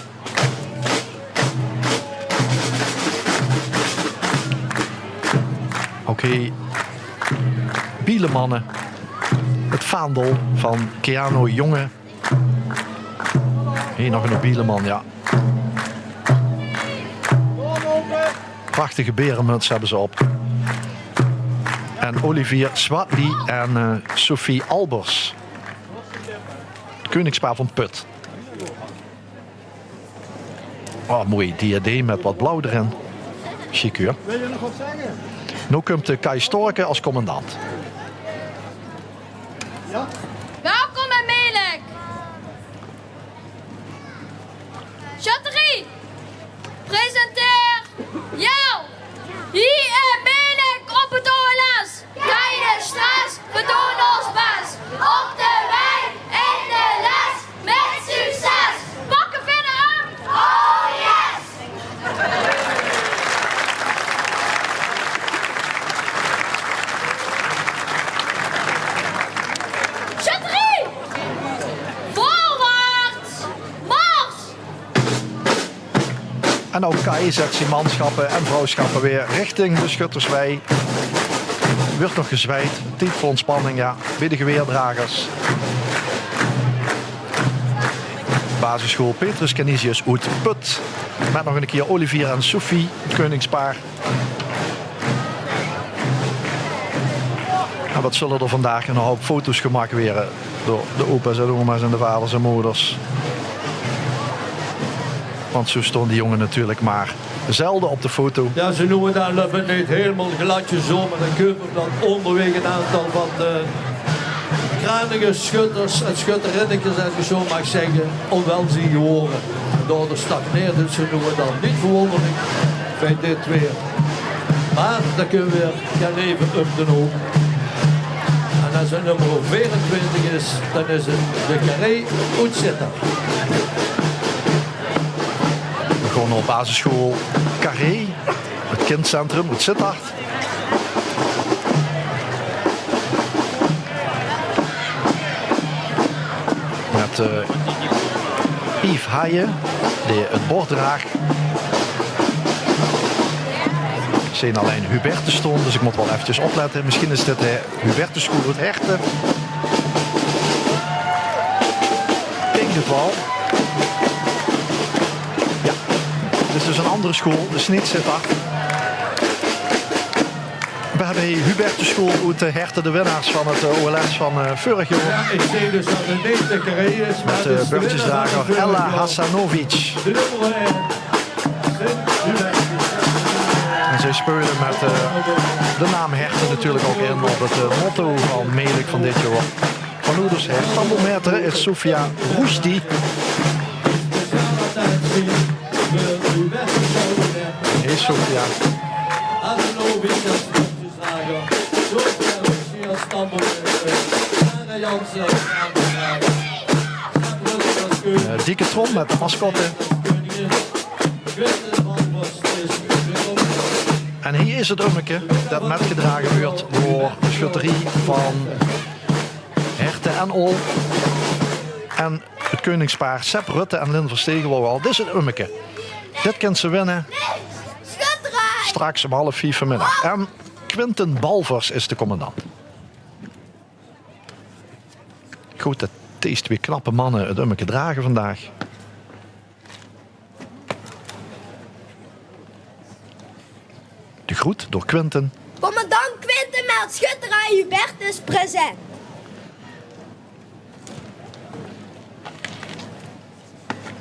Oké. Bielemanne. 't Vaandel van Keano Jonge. Hie nog ein bieleman, jao. Prachtige beremuts höbbe ze op. En Olivier Swatli en, eh, Sophie Albers. 't Keuningspaar van Put. Oh, moei diadeem mit wat blauw d'rin. Sjiek, huur. Noe kump de Kai Storken es commandant. Welkom in Melick. Sjötterie, presenteer Jel. Hie in Melick op 't O L S. Geine stress, veer doon ós bès. Op de wei, in de les, mit succes. Pakke veer 'm? Oh yes! Sjötterie! Voorwaarts! Mars! En ouch Kai zèt zien mansjappe en vrouwsjappe weer richting de schutterswei. Weurt nog gezweid, tied veur ontspanning, jao, bie de geweerdragers. Basisschool Petrus Canisius oet Put. Mit nog ein kier Olivier en Sophie, 't keuningspaar. En wat zulle d'r vandaag ein houp foto's gemaak waere door de opa's en oma's en de vaders en moders. Want zoe staon die jónge natuurlik mer zelde op de foto. Jao, ze neume dan löp 't neet hielemaol gladjes, zoe, mer dan kump ómdet óngerwaeg ein aantal van de kranige sjötters en sjötterinnekes, es ich zoe maag zègke, ónwel zien gewore. En daodoor stagneert 't zoe noe en dan. Neet verwónderlik bie dit weer. Mer dao kinne veer gaon leve op den hoop. En es 't nummer veerentwintig is, dan is 't de Carré oet Zitterd. Veer gaon nao basisschool Carré, 't kindcentrum oet Zitterd. Mit, eh, Yves Haayen, dae 't bord draag. Ich zeen allein Hubertus staon, dus ich mót waal effekes oplette. Mesjien is dit de Hubertusschool oet Herten. Kiek, dit waal. Jao, dit is dus ein anger school, dus neet Zitterd. Veer höbbe hie Hubertusschool oet, eh, Herten, de winnaars van 't, eh, O L S van, eh, veurig jaor. Jao, ich zeen dus det 't neet de Carré is, mer 't is de winnaar van veurig jaor. Mit, eh, bördjesdrager Ella Hasanovic. De nummer ein, Sint Hubertus. En zie speule mit, eh, de naam Herten natuurlik ouch in op 't, eh, motto van Melick van dit jaor. Van ouders her. Tambourmaître is Sofia Roesti. Hey Sofia. Eh, dikke trom mit de mascotte. En hie is 't ummeke det metgedrage wuuert door de sjötterie van Herte en Aol. En 't keuningspaar Sep Rutte en Lin Verstegen wouwe al. Dit is 't ummeke. Dit kint ze winne. Straks um half vief vanmiddig. En Quinten Balvers is de commandant. Good det dees twee knappe manne 't ummeke drage vandaag. De groet door Quinten. Commandant Quinten meldt sjötterie Hubertus present.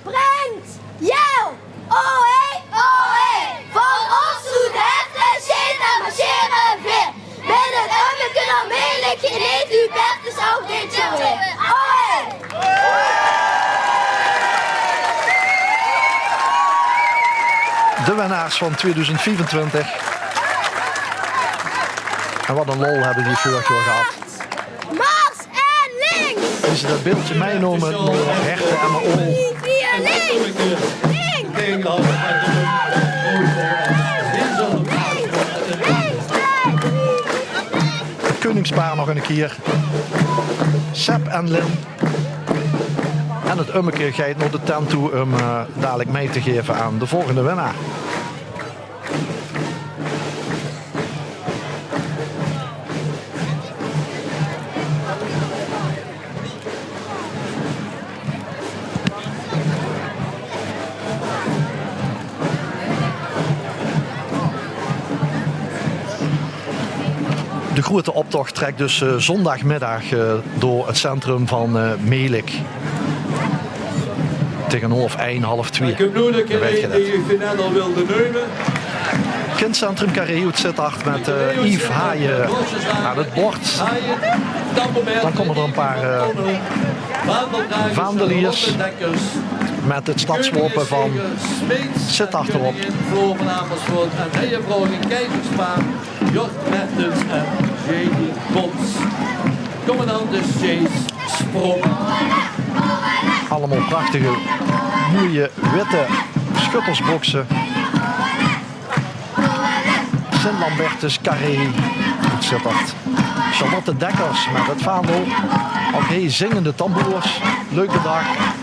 Brengt! Jel! Oé, oé! Van ós oet Herte sjeet en marsjere veer. Mit 't ummeke nao Melick geneet Hubertus ouch dit jaor weer. Oé! De winnaars van tweeduizend viefentwintig. En wat ein lol höbbe die veurig jaor gehad. Mars en links! Wie ze det beeldje mitnumme nao Herte en Aol. Vier links! Links! Links! Links! 't Keuningspaar nog ein kier. Sep en Lin. En 't ummeke geit nao de tent toe um, eh, dalik mei te gaeve aan de volgende winnaar. De groete optoch trèk dus, eh, zóndaagmiddaag, eh, door 't centrum van, eh, Melick. Taenge haof ein, haof twieë. Daan wèt geer 't. Kindcentrum Carré oet Zitterd mèt, eh, Yves Haayen aan 't bord. Daan kómme d'r 'n paar, eh, vaandeliers mèt 't stadswaope vaan Zitterd d'rop. Jort Mertens en J D Bons. Commandant Sjees Sprong. Allemaol prachtige, moeie witte sjöttersbókse. Sint Lambertus Carré oet Zitterd. Charlotte Dekkers mèt 't vaandel. Oké, zingende tamboers. Leuk bedach.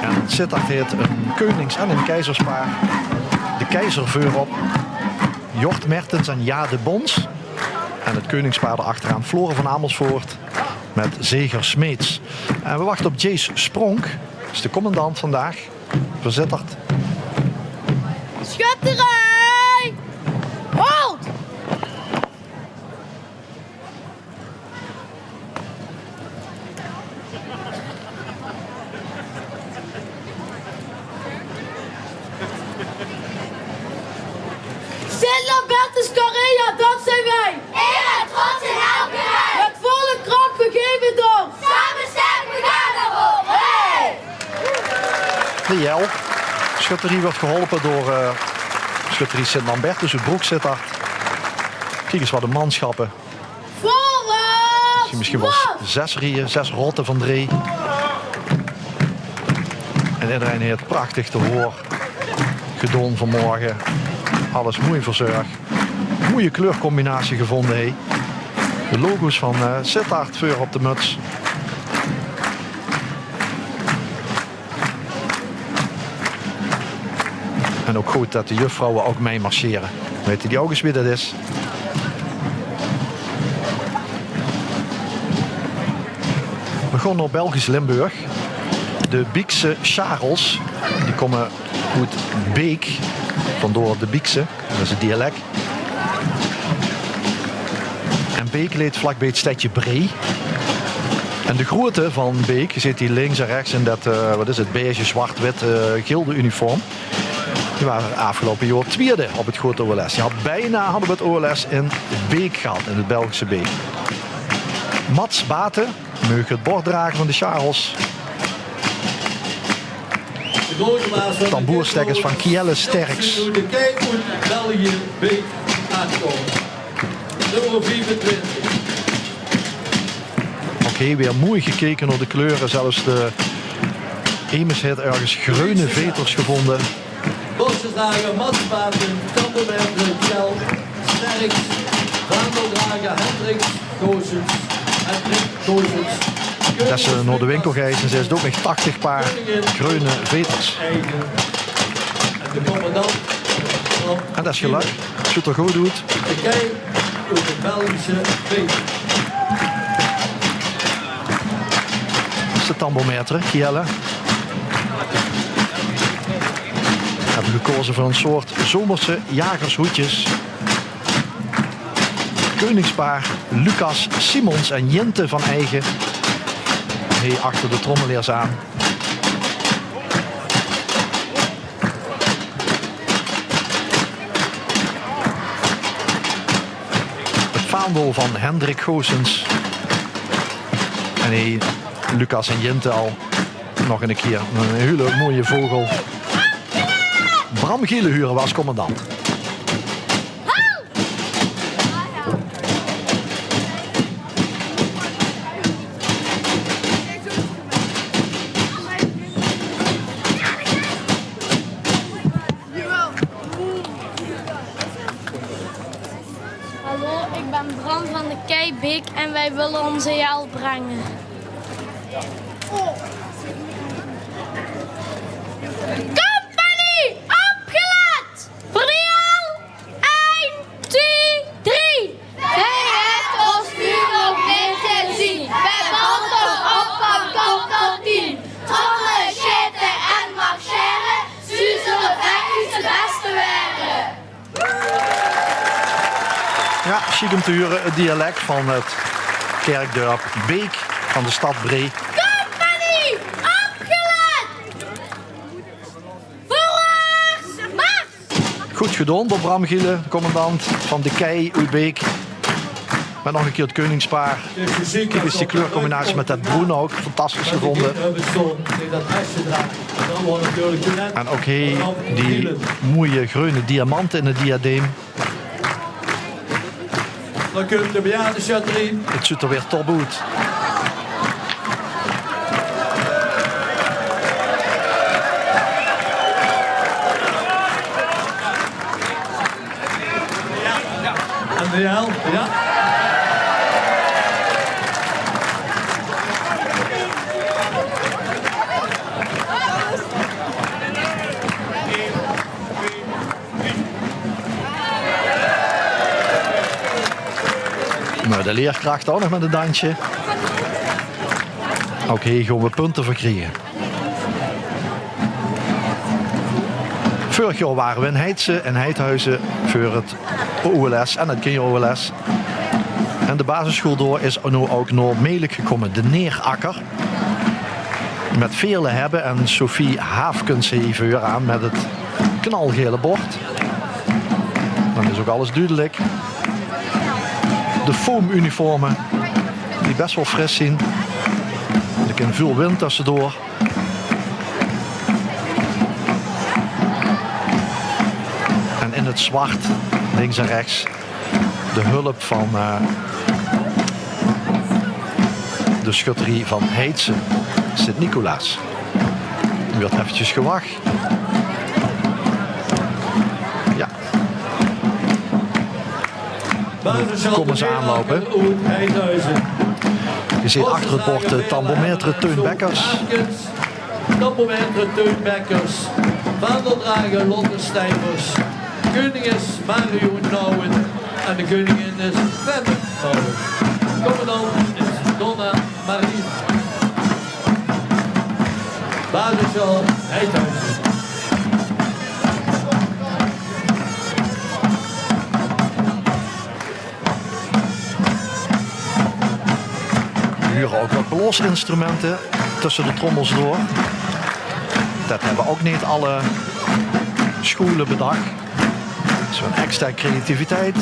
En Zitterd heet 'n keunings- en 'n keizerspaar. De keizer veurop, Jort Mertens en Jade Bons. En 't keuningspaar dao achteraan, Floor van Amersfoort mèt Zeger Smeets. En we wachte op Jace Spronk, is de commandant vandaag veur Zitterd. Sjötterie! Halt! Sint Lambertus Carré, jao, dat zien weej! Eer en trots in elke rij! Mèt volle krach, we geve door! Same sterk, we gaon d'rveur! Hey! De Jel. Sjötterie weurt geholpe door, eh, sjötterie Sint Lambertus oet Brook-Zitterd. Kiek ins wat de mansjappe. Voorwaarts! Mesjiens, mesjiens waal zès rieje, zès rotte vaan drei. En ederein heet 't prachtig te hoor gedoon vaanmorge. Alles moei verzörg. Moeie kleurcombinatie gevonde, hè. De logo's vaan, eh, Zitterd veur op de möts. En ouch good tot de juffrouwe ouch mei marsjere. Weite die ouch ins wie dat is? We goon nao Belgisch Limburg. De Biekse Sjarels, die kómme oet Beek, vaandoor de Biekse. Dat is 't dialek. En Beek ligk vlakbij 't stedje Bree. En de groete vaan Beek, geer zeet die links en rechs in dat, eh, wat is 't, beige, zwart, wit, eh, gilde-uniform. Die wore aofgeloupe jaor twiede op 't groete O L S. Die hadde bijna, hadde we 't O L S in Beek gehad, in 't Belgische Beek. Mats Baten, meug 't bord drage vaan de Sjarels. Tamboerstekkers van Kielle Sterks. De kei oet België, Beek, aankomen. Nummer viefentwintig. Oké, weer mooi gekeken nao de kleure. Zelfs de Emes haet örges greune veters gevónje. Bosjesdrager Mats Paten, tamboermaître Kjell Sterks, vaandeldrager Hendrik Goossens, Hendrik Goossens. Des se nao de winkel geis en zis se ouch nog tachtig paar greune veters. En de commandant. En det is gelök. Zuut d'r good oet. De kei oet de Belgische Beek. Is de tamboermaître, Kielle. Höbbe gekoze veur ein soort zomerse jagershoedjes. Keuningspaar Lucas Simons en Jinte van Eigen. Hie achter de trommeleers aan. Het vaandel van Hendrik Goossens. En hie Lucas en Jinte al nog ein kier. Ein hiele mooie vogel. Bram Gielen hure we as commandant. Hallo, ik ben Bram van de Keibeek en wij willen onze jaal brengen. Compagnie, opgelet! Briel, ein, twie, drie. Veer höbbe ós nuuj op dit gezien. Veer mote op van kop tot tien. Trommele, sjete en marsjere. Zuus se de beste waere. Ja, sjiek um te hure, het dialek van het kerkdörp Beek van de stad Bree. Compagnie, opgelet! Voorwaarts, mars! Good gedaon door Bram Gielen, de commandant van de Kei oet Beek. Mit nog ein kier het keuningspaar. Kiek ins die kleurcombinatie mit det broen ouch. Fantastisch gevónje. En ouch hie die mooie greune diamante in het diadeem. Dan kump de bejaardesjötterie. Het zuut d'r weer top oet. En de hel, ja. Nou, de leerkracht ouch nog mit ein dansje. Ouch hie gaon we punte veur kriege. Veurig jaor ware we in Heitse en Heithuizen veur het O L S en het kinjer-O L S. En de basissjoel dao is noe ouch nao Melick gekómme, de Neerakker. Mit Veerle Hebbe en Sophie Haafkens hie veuraan mit het knalgele bord. Dan is ouch alles dudelik. De foamuniforme, die bès waal fris zien. D'r kin väöl wind tössedoor. En in het zwart, links en rechts, de hulp van, eh, de schutterie van Heitse, Sint-Nicolaas. D'r wuuert effekes gewach. Ja. Kómme ze aanloupe. Ge zeet achter het bord, eh, tamboermaître Teun Bekkers. Tamboermaître Teun Bekkers, vaandeldrager Lotte Stijvers, keuningin Marion Nouwen en de keuningin is Fenne Nouwen. Commandant is Donna Maria. Basissjool Heithuizen. D'r hure ouch waat blaasinstrumente tösse de trommels door. Det höbbe ouch neet alle sjoele bedach. Zo'n extra creativiteit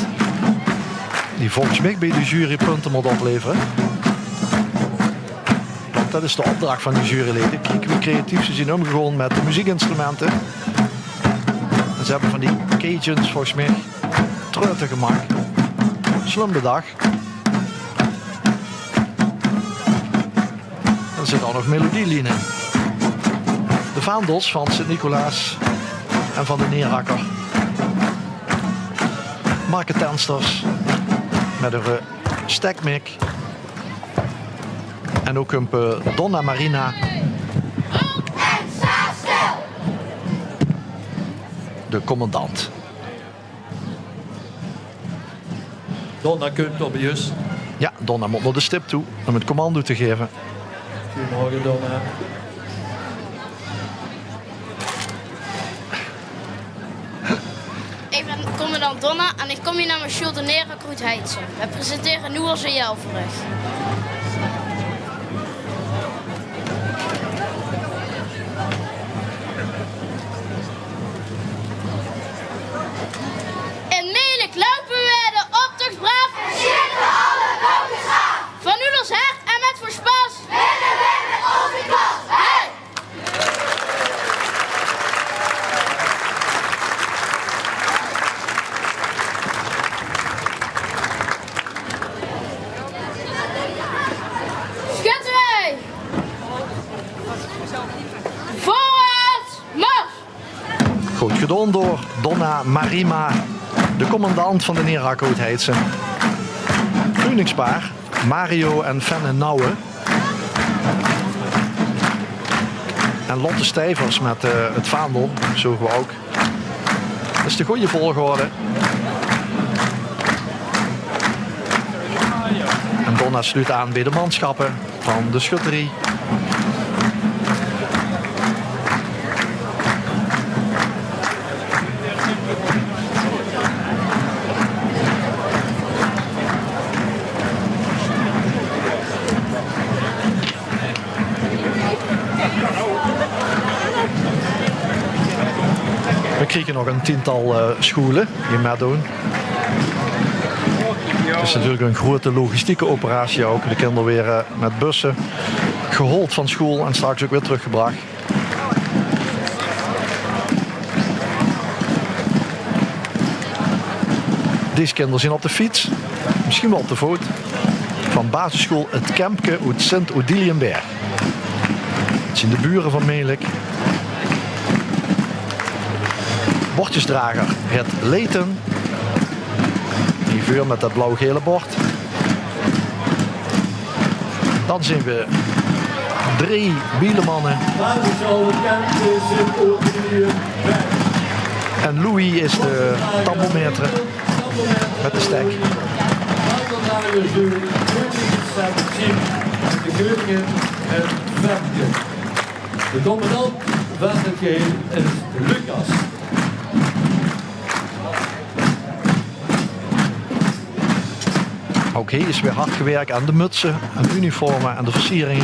die volges mich bie de jury punte mót oplevere. Dat is de opdrach van die juryleden. Kiek wie creatief ze zien omgegaon met de muziekinstrumenten. En ze hebbe van die Cajuns volges mich truite gemaak. Slum bedach. D'r zit ouch nog melodielien in. De vaandels van Sint-Nicolaas en van de Neerakker. Marketensters met hun, eh, stekmik. En ouch kump, eh, Donna Marina, de commandant. Donna kump op de jus. Ja, Donna mót nao de stip toe um 't commando te gaeve. Goojemorge, Donna. Ich bin commandant Donna en ich kóm hie names sjoel de Neerakker oet Heidsum. Veer presentere noe ózze Jel veur uch. In Melick loupe weer de optoch braaf. En sjitte alle loukes aaf. Van oet ós hert en met väöl sjpas. Winnen weer met ózze klas. Hey! Schutterij! Voorwaarts, mars! Good gedaon door Donna Marima, de commandant van de Neerakker oet Heidsum. Keuningspaar Mario en Fenne Nouwen. En Lotte Stijvers met, eh, 't vaandel, zoge we ouch. Dat is de gooje volgorde. En Donna sluut aan bie de mansjappe van de schutterie. We kriege nog ein tiental, eh, sjoele die mitdoon. 't Is natuurlik ein groete logistieke operatie ouch. De kinder waere, eh, met busse gehaold van sjoel en straks ouch weer trökgebrach. Dees kinder zien op de fiets, mesjien waal op de voot, van basissjoel 't Kempke oet Sint-Odiliënberg. 't Zien de bure van Melick. Bordjesdrager, 't Leeten. Die veur met dat blauw-gele bord. Dan zeen we drie bielemanne. En Louis is de tamboermaître met de stek. De keuningin en Femke. De commandant van 't geheel is Lucas. Ouch hie is weer hard gewirk aan de mutse en uniforme en de versieringe.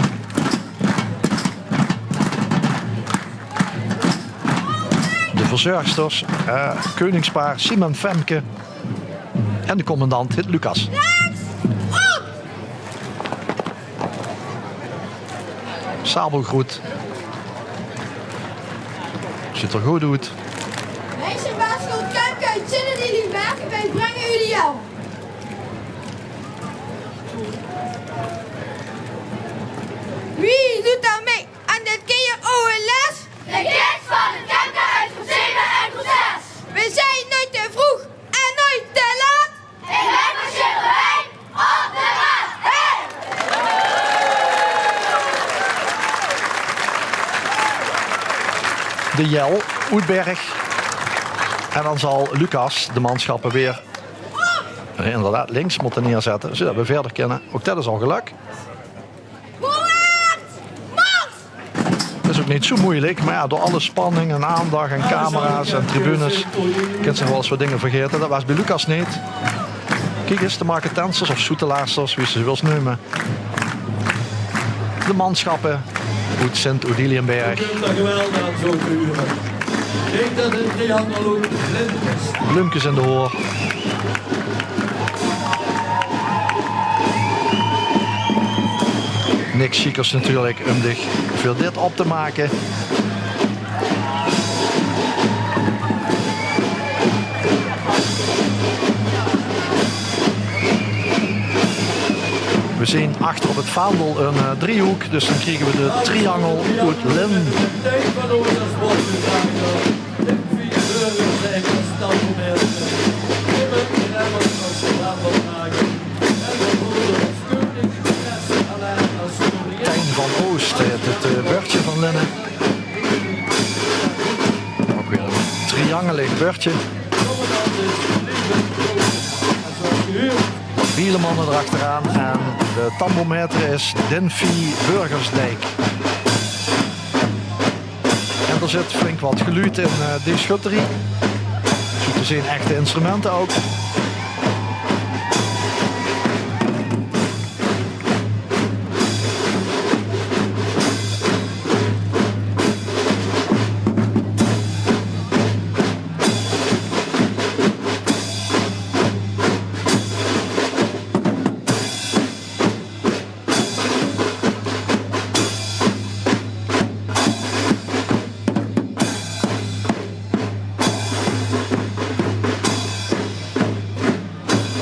De verzörgsters, eh, keuningspaar Siem en Femke en de commandant hit Lucas. Sabelgroet. Zuut d'r good oet. Meisje, basissjoel Kempke oet Sint-Odiliënberg, veer bringe uch de Jel. Wie doot dao mei aan dit kier ow les? De kids van 't Kempke oet groep zeve en groep zes. Veer zien noeit te vreug en noeit te laat. Ich höb ein sjilderij op de mat. Hey! De Jel oet Berg. En dan zal Lucas de mansjappe weer, eh, inderdaad links mótte neerzètte, zoedat we wiejer kinne. Ouch dat is al gelök. Voorwaarts! Mars! Dat is ouch neet zoe meujelik, mer jao, door alle spanning en aandach en camera's en tribunes kins se nog waal ins get dinger vergaete. Dat waas bie Lucas neet. Kiek ins, de marketensters of soetelaarsters, wie se ze wils neume. De mansjappe oet Sint-Odiliënberg. Bleumkes in de haor. Niks sjiekers natuurlik um dich veur dit op te make. We zeen achter op 't vaandel 'n, eh, driehoek, dus dan kriege we de triangel oet Lin. Tijn van Oost, eh, 't, eh, bördje van Linne. Ouch weer e triangelig bördje. Wat bielemanne d'rachteraan en de tambourmaître is Dinfie Burgersdijk. En d'r zit flink wat geluud in, eh, die schutterie. Zoe te zeen echte instrumente ouch.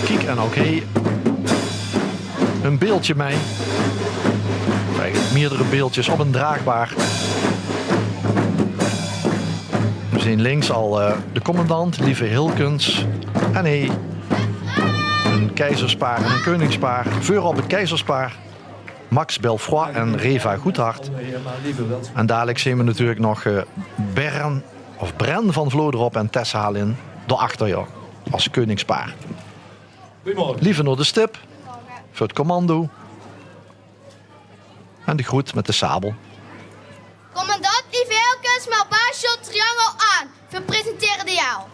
Kiek, en ouch hie e beeldje mei. Of eigelik meerdere beeldjes op 'n draagbaar. We zeen links al, eh, de commandant, Lieve Hilkens. En hie e keizerspaar en e keuningspaar. Veurop 't keizerspaar. Max Belfroy en Reva Goedhart. En dalik zeen we natuurlik nog, eh, Bern, of Bren van Vloderup en Tessa Halin dao-achter, jao, es keuningspaar. Lieve nao de stip, veur 't commando. En de groet mit de sabel. Commandant Lieve Hilkens, meld baas Sjold Triangel aan. Veer presentere de jaol.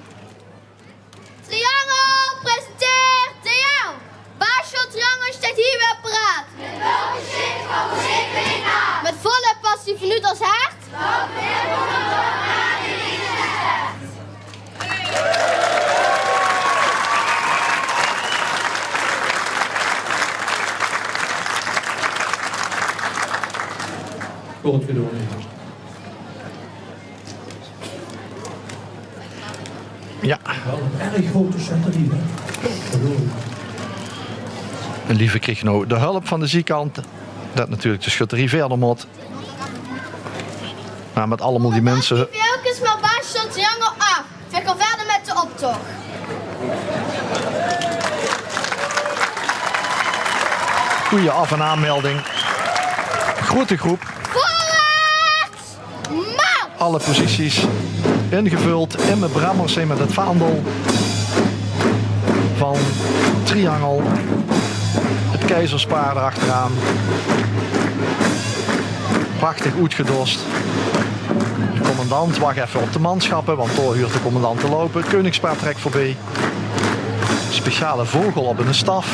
Triangel, presenteer de jaol. Baas Sjold Triangel steit hie weer paraat. Mit volle passie vanoet ós hert. Good gedoon, hè. Jao. Waal 'n erg groete schutterie, hè? Geweldig. En Lieve krieg noe de hulp van de ziekant, det natuurlik de schutterie wiejer mót. Mer mit allemaol die minse. Die veulkes, mer baas Sjold Triangel aaf. Veer gaon wiejer mit de optoch. Gooj af- en aanmelding. Groete groep. Voorwaarts! Mars! Alle posities ingevöld. Imme Bremmers, hè, mit 't vaandel van Triangel. 't Keizerspaar d'rachteraan. Prachtig oetgedos. De commandant wach effe op de manschappe, want dao huurt de commandant te loupe. 't Keuningspaar trèk veurbie. Speciale vogel op 'ne staf.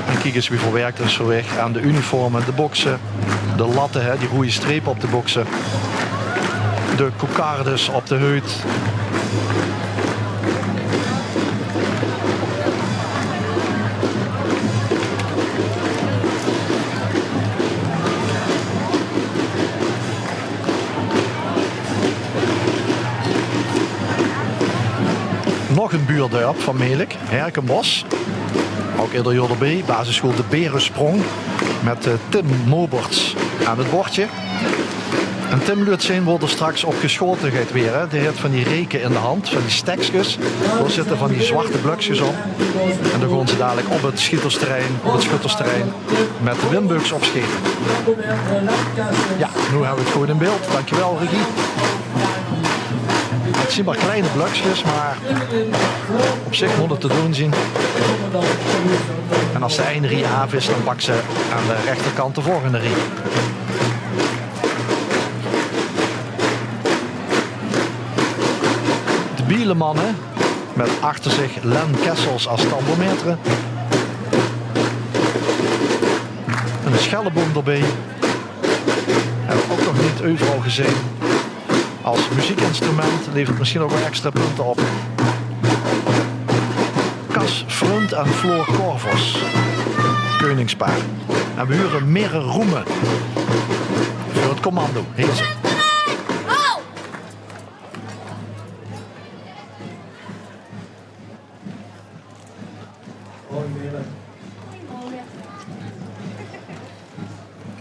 En kiek ins wie verwerk det is veur weg aan de uniforme, de bokse, de latte, hè, die roeje strepe op de bokse, de kokardes op de heut. Nog ein buurdörp van Melick, Herkenbosch. Ouch eder jaor d'rbie, basisschool De Berensprong mit, eh, Tim Moberts aan 't bordje. En Tim luurt zeen wo d'r straks op gesjaote geit waere. Dae haet van die reke in de hand, van die stekskes. Dao zitte van die zwarte blökskes op. En dan gaon ze dalik op 't schietersterrein, op 't schuttersterrein mit de windbuks op sjaete. Jao, noe höbbe we 't good in beeld. Dankjewel, regie. 't Zien mer kleine blökskes, mer op zich mót 't te doon zien. En es de ein rie aaf is, dan pak ze aan de rechterkant de volgende rie. De bielemanne mit achter zich Len Kessels es tambourmaître. Ein schelleboum d'rbie. Höb ich ouch nog neet euveral gezeen. Es muziekinstrument levert 't mesjien ouch waal extra punte op. Cas Frund en Floor Corvos. keuningspaar. En we hure Mere Roemen veur 't commando. Heze.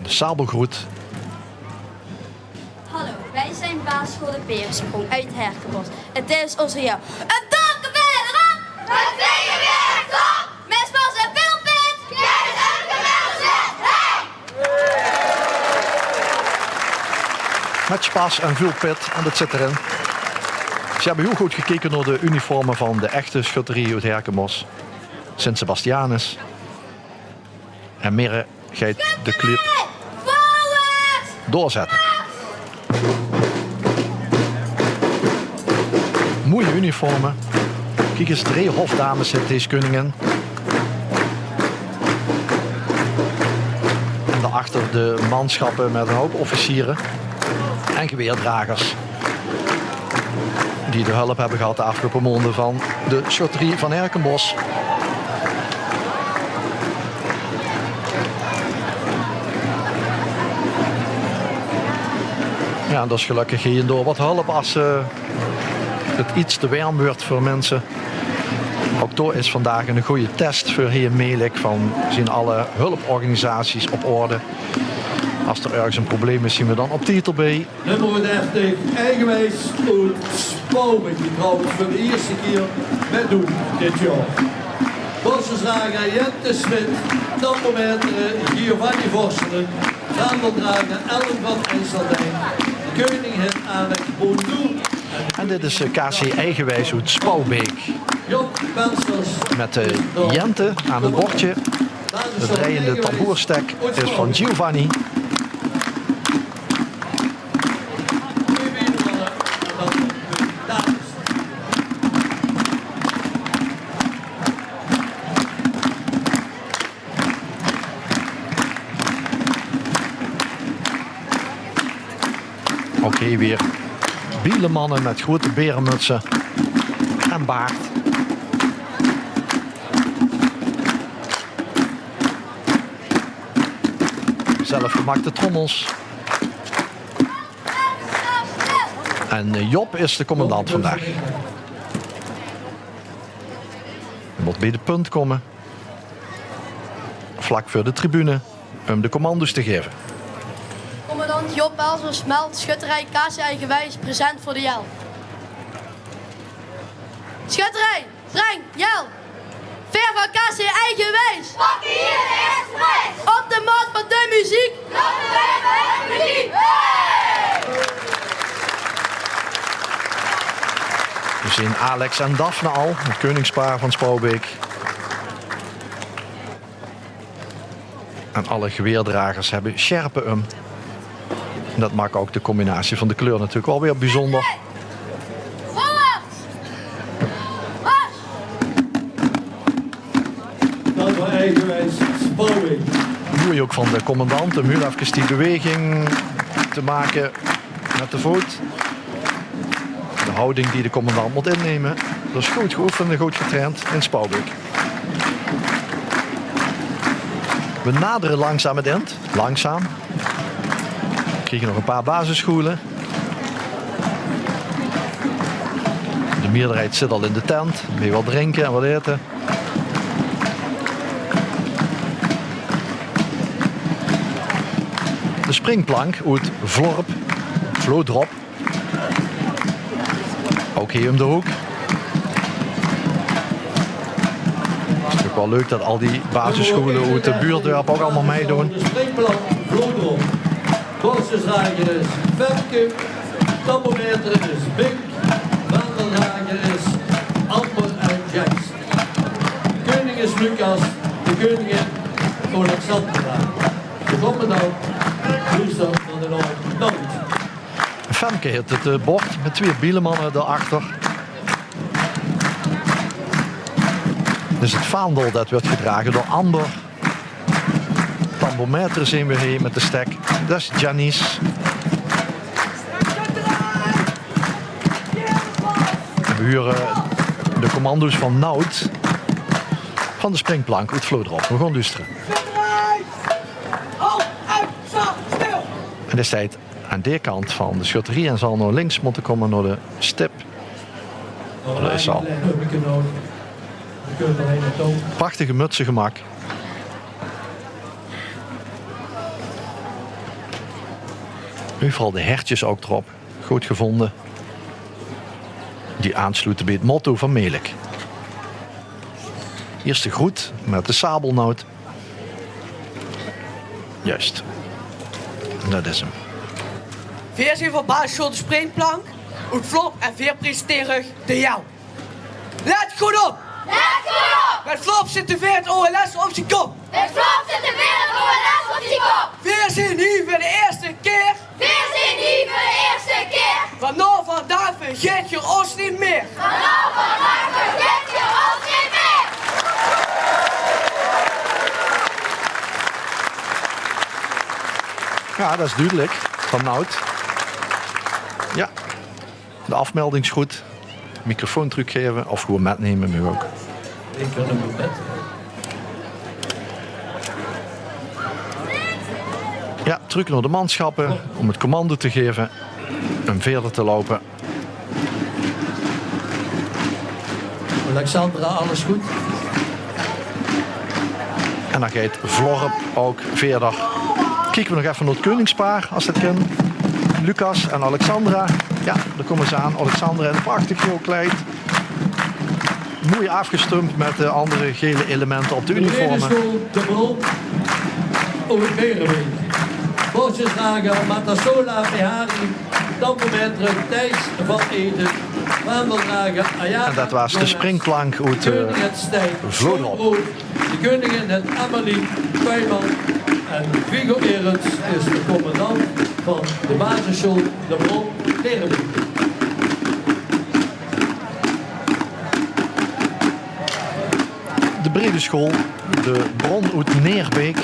De sabelgroet. Hallo, wij zijn basisschool De Perensprong uit Herkenbosch. Het is onze jou. Een dank voor de rap! Het tweede weer, top! Met Bas en Wilfried! Hey! Mèt sjpas en väöl pit, en dat zit d'rin. Ze höbbe hiel good gekeke nao de uniforme van de echte sjötterie oet Herkenbosch, Sint Sebastianus. En Mere geit de club doorzètte. Moeie uniforme. Kiek ins, drei hofdames haet dees keuningin. En daoachter de mansjappe mèt 'nen houp officiere en geweerdragers die de hulp höbbe gehad de aafgeloupe maonde van de sjötterie van Herkenbosch. Jao, dat is gelökkig hie en dao wat hulp es, eh, 't get te werm weurt veur minse. Ouch dao is vandaag 'ne gooje test veur hie in Melick van: zien alle hulporganisaties op orde? Es d'r örges e probleem is, zien we dan op tied d'rbie. Nummer dertig, Eigenwijs oet Spaubik, die trouwens veur de ierste kier mitdoet dit jaor. Bosjesdrager Jente Smit, tamboermaître Giovanni Vosselen, vaandeldrager Ellen van IJsselstein, keuningin Alex Bondoux. En dit is, eh, K C Eigenwijs oet Spaubik. Job Pelsters. Mèt, eh, Jente aan 't bordje. De dreiende tamboerstek is van Giovanni. Ouch hie weer biele manne mèt groete beremutse en baard. Zelfgemaakte trommels. En, eh, Job is de commandant vandaag. Hae mót bie de punt kómme. Vlak veur de tribune, um de commando's te gaeve. Commandant Job Pelsters meld: sjötterie K C Eigenwijs present veur de Jel. Sjötterie, breng Jel. Veer van K C Eigenwijs. Pakke hie de ierste pries. Op de maat van de meziek. Laote veer de meziek. Hey! We zien Alex en Daphne al, 't keuningspaar van Spaubik. En alle geweerdragers höbbe sjerpe um. En dat maak ouch de combinatie van de kleur natuurlik waal weer biezónder. Dat waor Eigenwijs Spaubik. Moei ouch van de commandant um hiel efkes die beweging te make mèt de voot. De houding die de commandant mót inneme, dat is good geoefend en good getraind in Spaubik. We nadere langzaam 't ind. Langzaam. We kriege nog e paar basisschoele. De meerderheid zit al in de tent. Weer wat drinke en wat aete. De springplank oet Vlorp, Vlodrop. Ouch hie um de hook. 't Is toch waal leuk dat al die basisschoele oet de buurtdörp ouch allemaol meidoon. De springplank Vlodrop. Bosjesdrager is Femke. Tamboermaître is Bink. Vaandeldrager is Amber en Jens. De keuning is Lucas. De keuningin Alexandra. De commandant Gustav van der Noord. Femke haet 't, eh, bord mèt twieë biele manne dao-achter. Dus 't vaandel, dat weurt gedrage door Amber. Tamboermaître zeen we hie mèt de stek. Dat is Janice. En we hure de commando's van Nout van de springplank oet Vlodrop. We gaon loestere. Dae steit aan de kant van de schutterie en zal noe links mótte kómme nao de stip. Dao is ze al. Prachtige mutse gemaak. Euveral de hertjes ouch d'rop. Good gevónje. Die aansloete bie 't motto van Melick. Ierste groet mit de sabel noe. Juist. Det is 'm. Veer zeen van basissjool De Springplank oet Vlop en veer presentere uch de Jelm. Let good op! Let good op! Mit Vlop zit de veerde O L S op zien kop. Mit Vlop zit de veerde O L S op zien kop. Veer zeen hie veur de ierste kier. Veer zeen hie veur de ierste kier. Vanaaf vandaag vergaet geer ós neet mieër. Vanaaf vandaag vergaet geer ós neet mieër. Jao, det is dudelik. Van Nout. Jao. De aafmeldingsgroet. Microfoon trökgaeve of gewoen mitnumme, maag ouch. Jao, trök nao de mansjappe óm 't commando te gaeve óm wiejer te loupe. Alexandra, alles good? En dan geit Vlorp ouch wiejer. Kieke v'r nog effe nao 't keuningspaar, es det kin. Lucas en Alexandra. Jao, dao kómme ze aan. Alexandra in ein prachtig gael kleid. Mooi aafgestump mit de anger gaele elemente op de uniforme. De Bron oet Beerebeek. Bordjesdrager Matasola Behari. Tambourmaître Thijs van Eden. Vaandeldrager Ayana. En det waas de springplank oet, eh, Vlodrop. De keuningin het Amelie Tuinman en Vigo Erens is de commandant van de basissjool De Bron Neerbeek. De Bredesjool De Bron oet Neerbeek.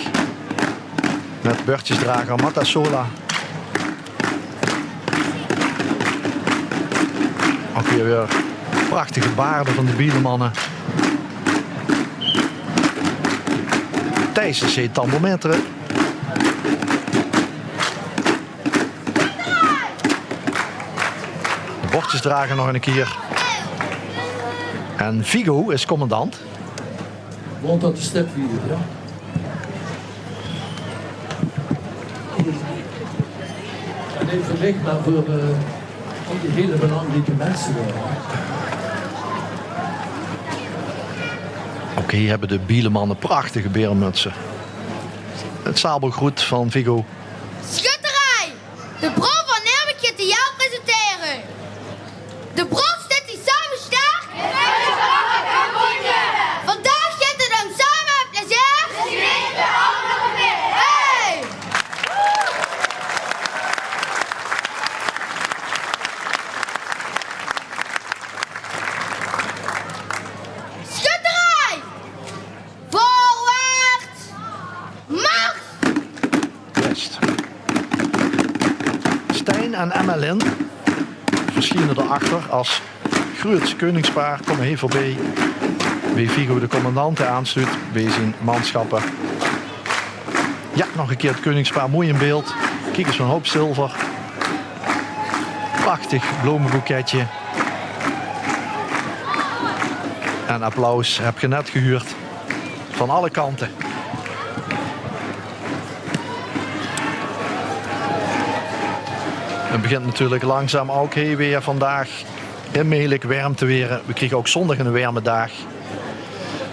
Mit bordjesdrager Matasola. Ouch hie weer prachtige baarde van de Bielemanne. Thijs is hie tambourmaître. De bordjesdrager nog ein kier. En Vigo is commandant. Want det is step vier, jao. En neet veur mich, mer veur, eh, al die hiel belangrieke minse dao. Ouch hie höbbe de Bielemanne prachtige beermutse. 't Sabelgroet van Vigo. Schutterij! De Bron van Neerbeek geit de Jelm presentere. De Bron steit hie same sterk. Vandaag geit 't óm same en plezeer. Hey! Schutterij! Voorwaarts! Mars! Juist. Stijn en Emma Lind versjiene dao achter es gruuets keuningspaar, kómme hie veurbie. Wie Vigo de commandante aansluut bie zien mansjappe. Jao, nog ein kier 't keuningspaar mooi in beeld. Kiek ins, 'nen houp zilver. Prachtig blomeboeketje. En applaus, höb geer net gehuurd. Van alle kante. 't Begint natuurlik langzaam ouch hie weer vandaag in Melick werm te waere. V'r kriege ouch zóndig eine werme daag.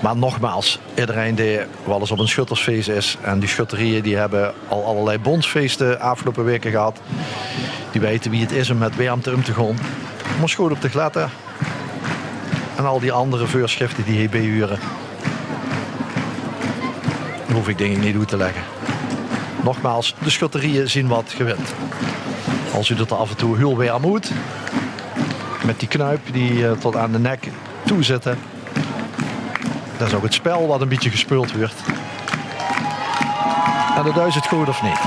Mer nogmaals, ederein dae waal ins op ein schuttersfees is, en die schutterieje die höbbe al allerlei bóndsfeeste aafgeloupe waeke gehad, die weite wie 't is óm mit wermte óm te gaon. Mós good op dich lette. En al die anger veursjrifte die hie-bie hure, hoof ich dink ich neet oet te lègke. Nogmaals, de schutterieje zeen waat gewend. Al zuut 't d'r aaf en toe hiel werm oet, mit die knuip die, eh, tot aan de nek toe zitte. Det is ouch 't spel waat ein bietje gespeuld wuuert. En det duit 't good of neet?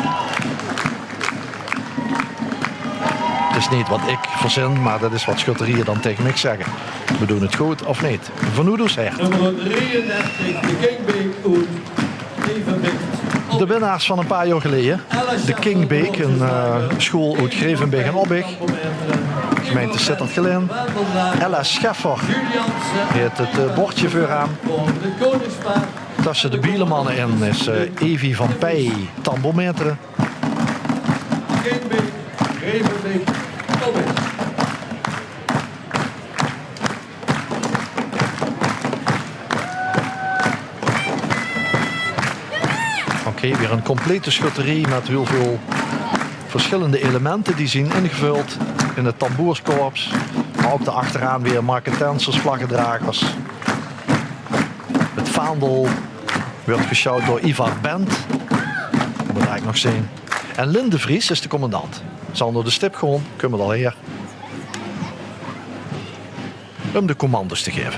't Is neet waat ich verzin, mer det is waat schutterieje dan taenge mich zègke. V'r doon 't good of neet? Vanoet ós hert. Nummer drieëndertig, de Kingbeek oet Evenbeek. De winnaars van e paar jaor geleje. De Kingbeek, 'n, eh, school oet Grevenbeeg en Obbig. Gemeinte Sittard-Gelaen. Ella Scheffer haet 't, eh, bordje veuraan. Tösse de bielemanne in is, eh, Evi van Peij, tamboermaître. Oké, weer 'n complete schutterie mit hiel väöl versjillende elemente die zien ingevöld in 't tamboerskorps. Mer ouch dao achteraan weer marketensers, vlaggedragers. 't Vaandel weurt gesjouwd door Ivar Bent. Mót eigelik nog zeen. En Lin de Vries is de commandant. Zal nao de stip gaon, kump al heer. Um de commando's te gaeve.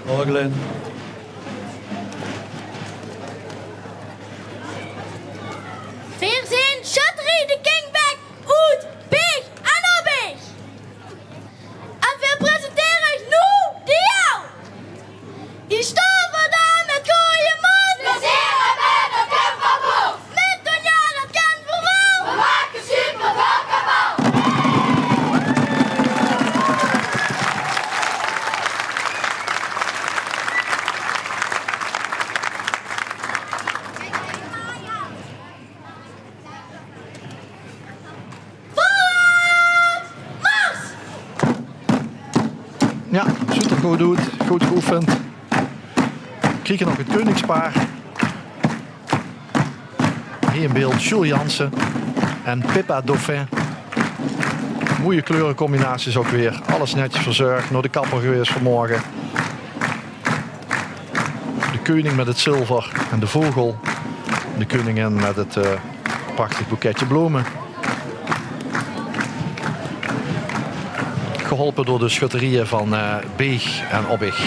Orgelen. Veer zien schutterie de Kingbeek oet Beeg en Obbig. En veer presentere uch noe de Jel. Hie staon veer dan mit gooj mónd. Veer zeen mit de köp van boord. Mit Donjana kènt veer waal. Veer make superväöl kabaal. Voorwaarts! Mars! Jao, zuut d'r good oet. Good geoefend. Kriege nog 't keuningspaar. Hie in beeld Jules Jansen en Pippa Dauphin. Mooie kleurecombinaties ouch weer. Alles netjes verzörg. Nao de kapper gewaes vanmorge. De keuning mit 't zilver en de vogel. De keuningin mit 't, eh, prachtig boeketje blome. Geholpe door de schutterieë van, eh, Beeg en Obbig.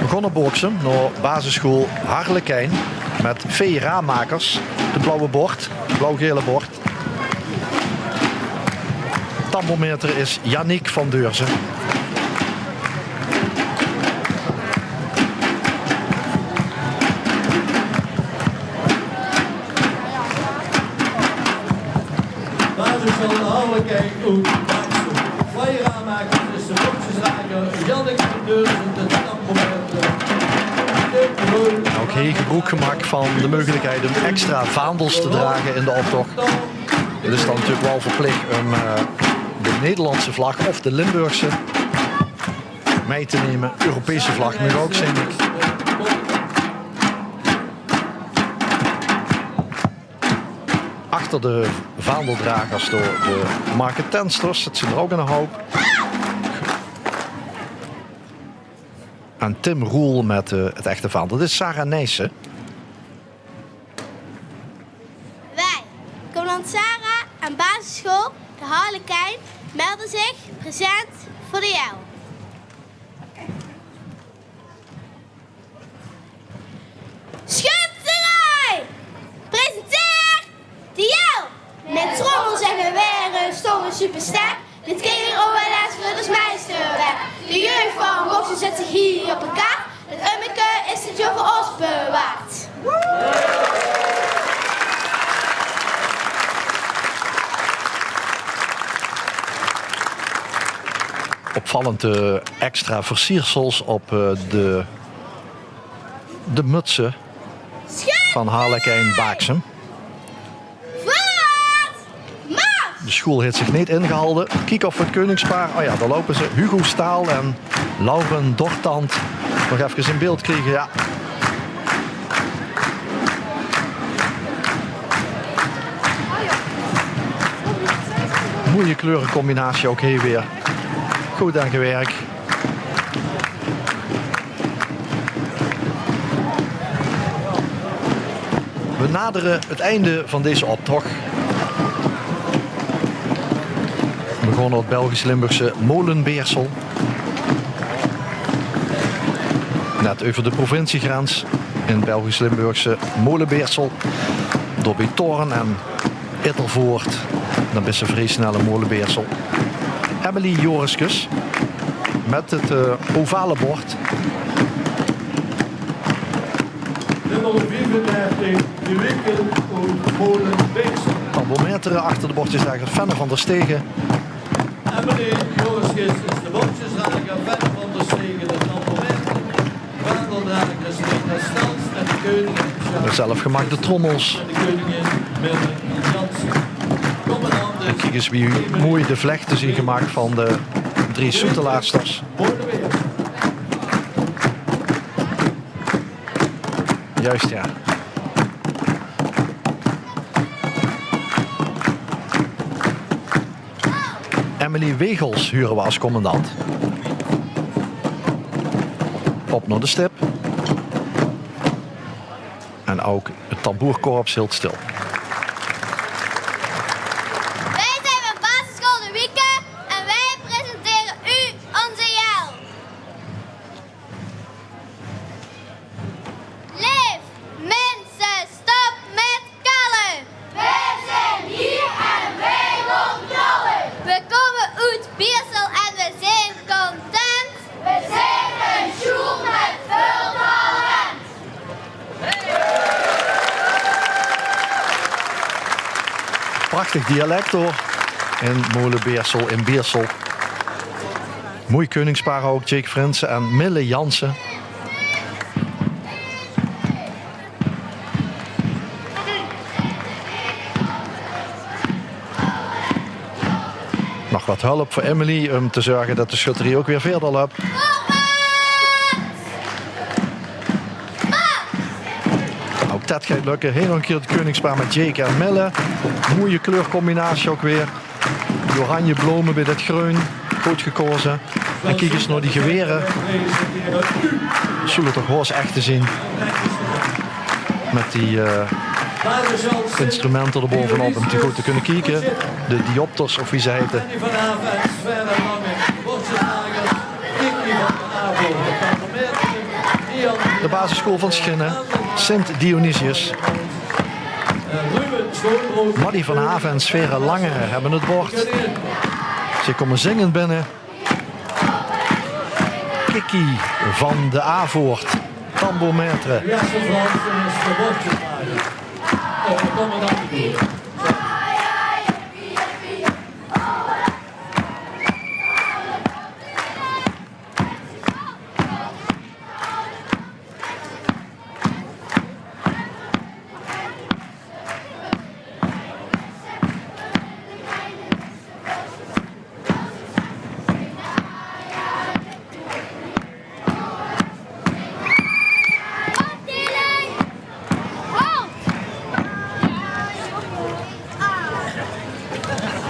Begós op Booksem nao basisschool Harlekijn mit V. Ramakers, de blauwe bord, blauw-gele bord. Tamboermaître is Yannick van Deurzen. Basisschool Harlekijn oet Booksem. Vlaggedrager is de bordjesdrager Yannick van Deurzen, de tamboermaître. Ouch hie gebroek gemaak van de meugelikheid um extra vaandels te drage in de optoch. 't Is dan natuurlik waal verplich um, eh, de Nederlandse vlag of de Limburgse mei te numme. Europese vlag maag ouch zeen. Achter de vaandeldragers staon de marketensters. 't Zien d'r ouch 'ne houp. En Tim Roel mit, eh, 't echte vaandel. Dit is Sarah Nijssen. Wij, commandant Sarah en basisschool De Harlekijn, melden zich present voor de Jel. Schutterij! Presenteert de Jel! Mit trommels en gewere staon veer supersterk. Dit keer ouch waal ins veur de meisterwerk. De jeug van Booksem zèt zich hie op de kaart. 't Ummeke is dit jaor veur ós bewaard. Opvallend, eh, extra versiersels op, eh, de, de mutse van Harlekijn Baaksem. Voorwaarts! Mars! De school haet zich neet ingehalde. Kiek of v'r 't keuningspaar, o jao, dao loupe ze. Hugo Staal en Lauren Dortand nog efkes in beeld kriege. Jao. Mooie kleurecombinatie ouch hie weer. Good aan gewèrk. We naderen het einde van deze optocht. We gaon nao het Belgisch-Limburgse Molenbeersel. Net euver de provinciegrens in Belgisch-Limburgse Molenbeersel. Door bie Thorn en Ittervoort. Dan bis se vrie snel in Molenbeersel. Emily Joriskes mit 't, eh, ovale bord. Nummer viefendertig, de Wieken oet Molenbeersel. Tambourmaître achter de bordjesdrager Fenne van der Stegen. Emily Joriskes is de bordjesdrager, Fenne van der Stegen de tambourmaître. Zelf gemaakde trommels. En kiek ins wie mooi de vlechte zien gemaak van de drie Soetelaarsters. Juist, ja. Emily Wegels hure we as commandant. Op nao de stip. En ouk 't tamboerkorps hilt stil. Wij zijn van basisschool De Wieken en wij presenteren u onze Jel. Leef minse, stop mit kalle. Wij zijn hier en wij gaan knallen. We komen oet Beersel en we zijn content. We zijn een sjoel met veel talent. Prachtig dialect, hoor. In Molenbeersel, in Beersel. Mooi keuningspaar ouk, Jake Frinsen en Mille Jansen. Nog wat hulp veur Emily um te zörge dat de schutterie ouk weer veerder löp. Ouk det geit lökke. Hiel nog 'ne kier 't keuningspaar mit Jake en Mille. Mooie kleurcombinatie ouk weer. Die oranje blome bie det greun. Good gekaoze. En kiek ins nao die gewere. Zulle toch hoes echte zien. Mit die, eh, instrumente d'r baovenop um 't good te kunne kieke. De diopters, of wie ze heite. De basisschool van Schinne, Sint Dionysius. Maddy van Haven en Sfera Lange hebbe 't bord. Ze kómme zingend binne. Kikkie van de Avoort, tambourmaître.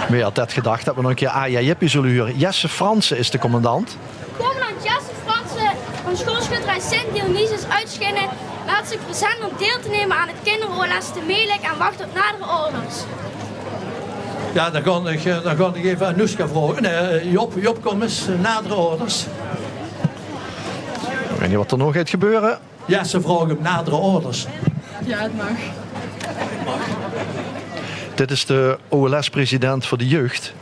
Wae had det gedach det we nog 'ne kier Aja Jippie zulle hure? Jesse Fransen is de commandant. Commandant Jesse Fransen van schoolschutterij Sint Dionysius oet Schinne laat zich present om deel te nemen aan het kinder-O L S te Melick en wacht op nadere orders. Jao, dan gaon ich, eh, dan gaon ich effe aan Noeska vraoge. Nae, eh, Job, Job, kóm ins, eh, nadere orders. Ich weit neet waat d'r nog geit gebeure. Jesse vraog um nadere orders. Ja, het mag. Dit is de O L S-president veur de jeugd.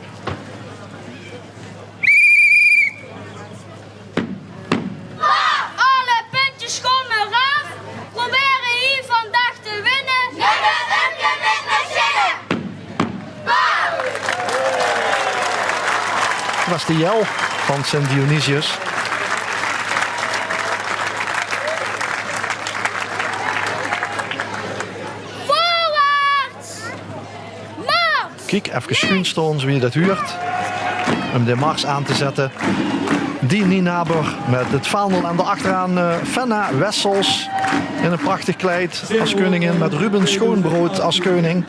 Alle puntjes kómme d'raaf. Probere hie vandaag te winne. Mit ein upke mit m'n sjille. 't Waas de Jel van Sint Dionysius. Voorwaarts! Mars! Kiek, efkes sjuun staon, wie det huurt. Um de mars aan te zette. Dien Nienaber mit 't vaandel en dao achteraan, eh, Fenna Wessels in ein prachtig kleid. As keuningin mit Ruben Schoonbrood as keuning.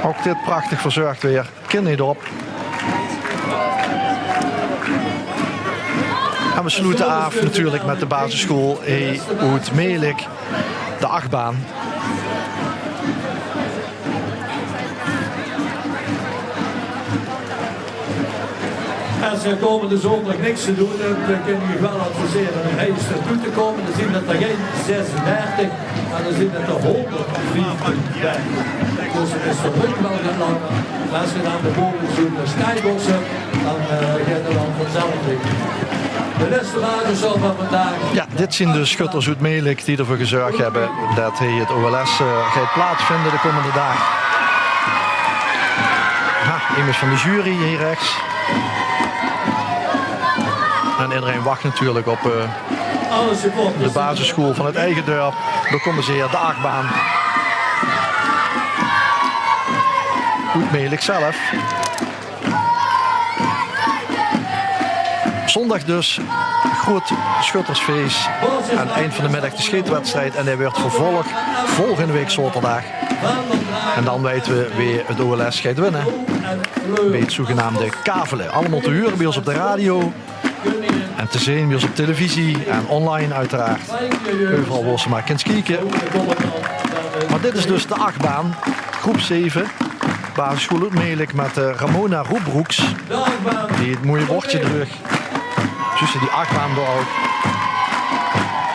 Ouch dit prachtig verzörgd weer. Kin neet op. En we sloete aaf natuurlik mit de basisschool hie oet Melick, de Achbaan. As ze kómmende zóndig niks te doon höbbe, dan kin ich uch waal advisere óm hie ins nao toe te kómme. Dan zeen det d'r gein zesendertig, mer dan zeen det d'r hóngerdvieftig bie. Dus 't is d'r rök waal get langer. Mer as ze dan de bovenste de skybox höbbe, dan, eh, geit 't dan vanzelf weer. De lèste basisschool van vandaag. Ja, dit zien de schutters oet Melick die d'rveur gezörg höbbe det hie 't O L S, eh, geit plaatsvinde de kómmende daag. Ha, emes van de jury hie rechts. En ederein wach natuurlik op, eh, de basisschool van 't eige dörp. Dao kómme ze hie, de achbaan. Oet Melick zelf. Zóndig dus groet schuttersfees aan 't eind van de middig de scheetwedstrijd. En dae wuuert vervolg volgende waek zaoterdaag. En dan weite we wae 't O L S geit winne. Bie 't zoegenaamde kavele. Allemaol te hure bie ós op de radio. En te zeen bie ós op televisie en online oeteraard. Euveral wo se mer kins kieke. Mer dit is dus de achbaan, groep zeve. Basisschool oet Melick mit, eh, Ramona Roebroeks. Die 't mooie bordje dreug. Zuus se die achbaan dao ouch?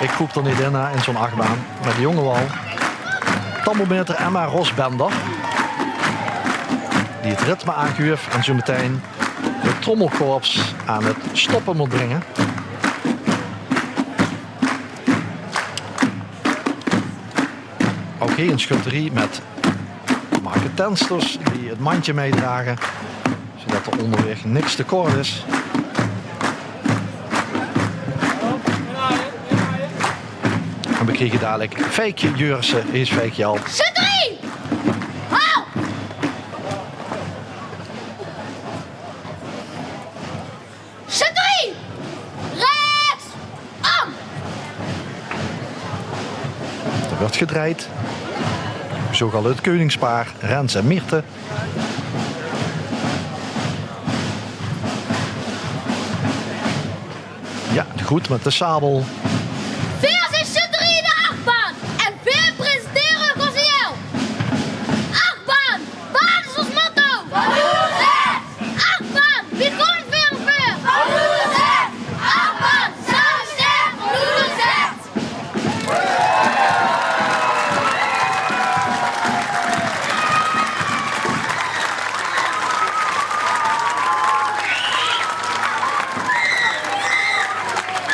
Ich kroep d'r neet in, hè, in zoe'n achbaan. Mer die jónge waal. Tamboermeester Emma Rosbender. Die 't ritme aanguuf en zoe metein 't trommelkorps aan 't stoppe mót bringe. Ouch hie 'n schutterie mit marketensters die 't mandje mitdrage, zoedet d'r óngerwaeg niks te kort is. En we kriege dalik Feikje Jurse, is Feikje al. Schutterie! Hou! Schutterie! Rechts! Óm! D'r wuuert gedrejd. Zoe geit 't keuningspaar Rens en Myrthe. Ja, de groet mit de sabel. Veer zeen schutterie de Achbaan en veer presentere uch ózze held. Achbaan, waat is ós motto? Achbaan, wie kómme veer veur? Achbaan, same sterk veur ós hert.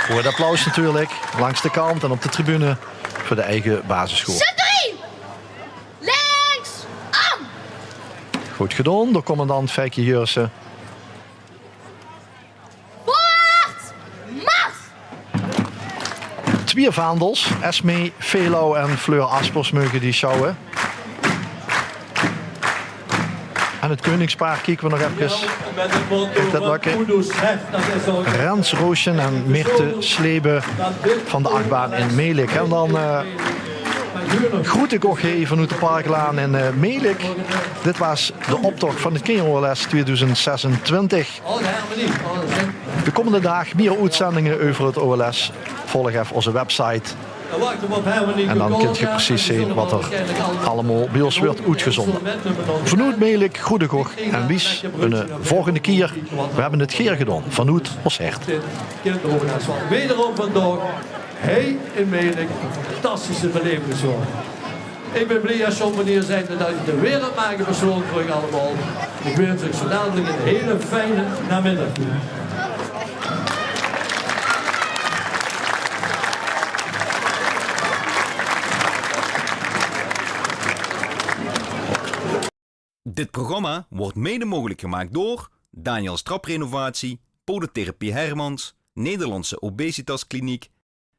Groet applaus natuurlik, langs de kant en op de tribune veur de eige basisschool. Schutterie! Links aan! Good gedaon door commandant Feikje Jurse. Voorwaarts, mars! Twieë vaandels, Esmee Felau en Fleur Aspers, meuge die sjouwe. En 't keuningspaar kieke we nog efkes. Kiek, det lukke. Rens Roosjen en Mirte Slebe van de Achbaan in Melick. En dan, eh, groet ik uch hie vanoet de Parklaan in, eh, Melick. Dit waas de optoch van 't Kinjer-O L S twieëdoezend zesentwintig. De kommende daag mieë oetzendinge euver 't O L S. Volg effe ózze website. En dan kint geer precies zeen waat d'r allemaol bie ós wuuert oetgezónde. Vanoet Melick groet ik uch en wies 'n volgende kier. We hebbe 't gaer gedaon, vanoet ós hert. Wederom vandaag hie in Melick 'n fantastische belevenis, huur. Ik bin blie as John van hie zijnde det ik de wereld maag bezoeke veur uch allemaol. Ik wins uch zo dadelik 'n hele fijne namiddag toe. Dit programma wordt mede mogelijk gemaakt door Daniels Traprenovatie, Podotherapie Hermans, Nederlandse Obesitaskliniek,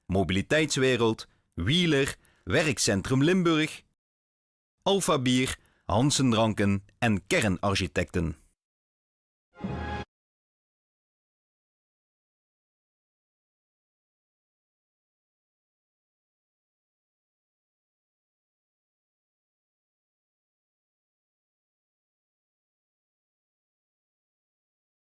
Mobiliteitswereld, Wheeler, Werkcentrum Limburg, Alpha Bier, Hansen Dranken en Kernarchitecten.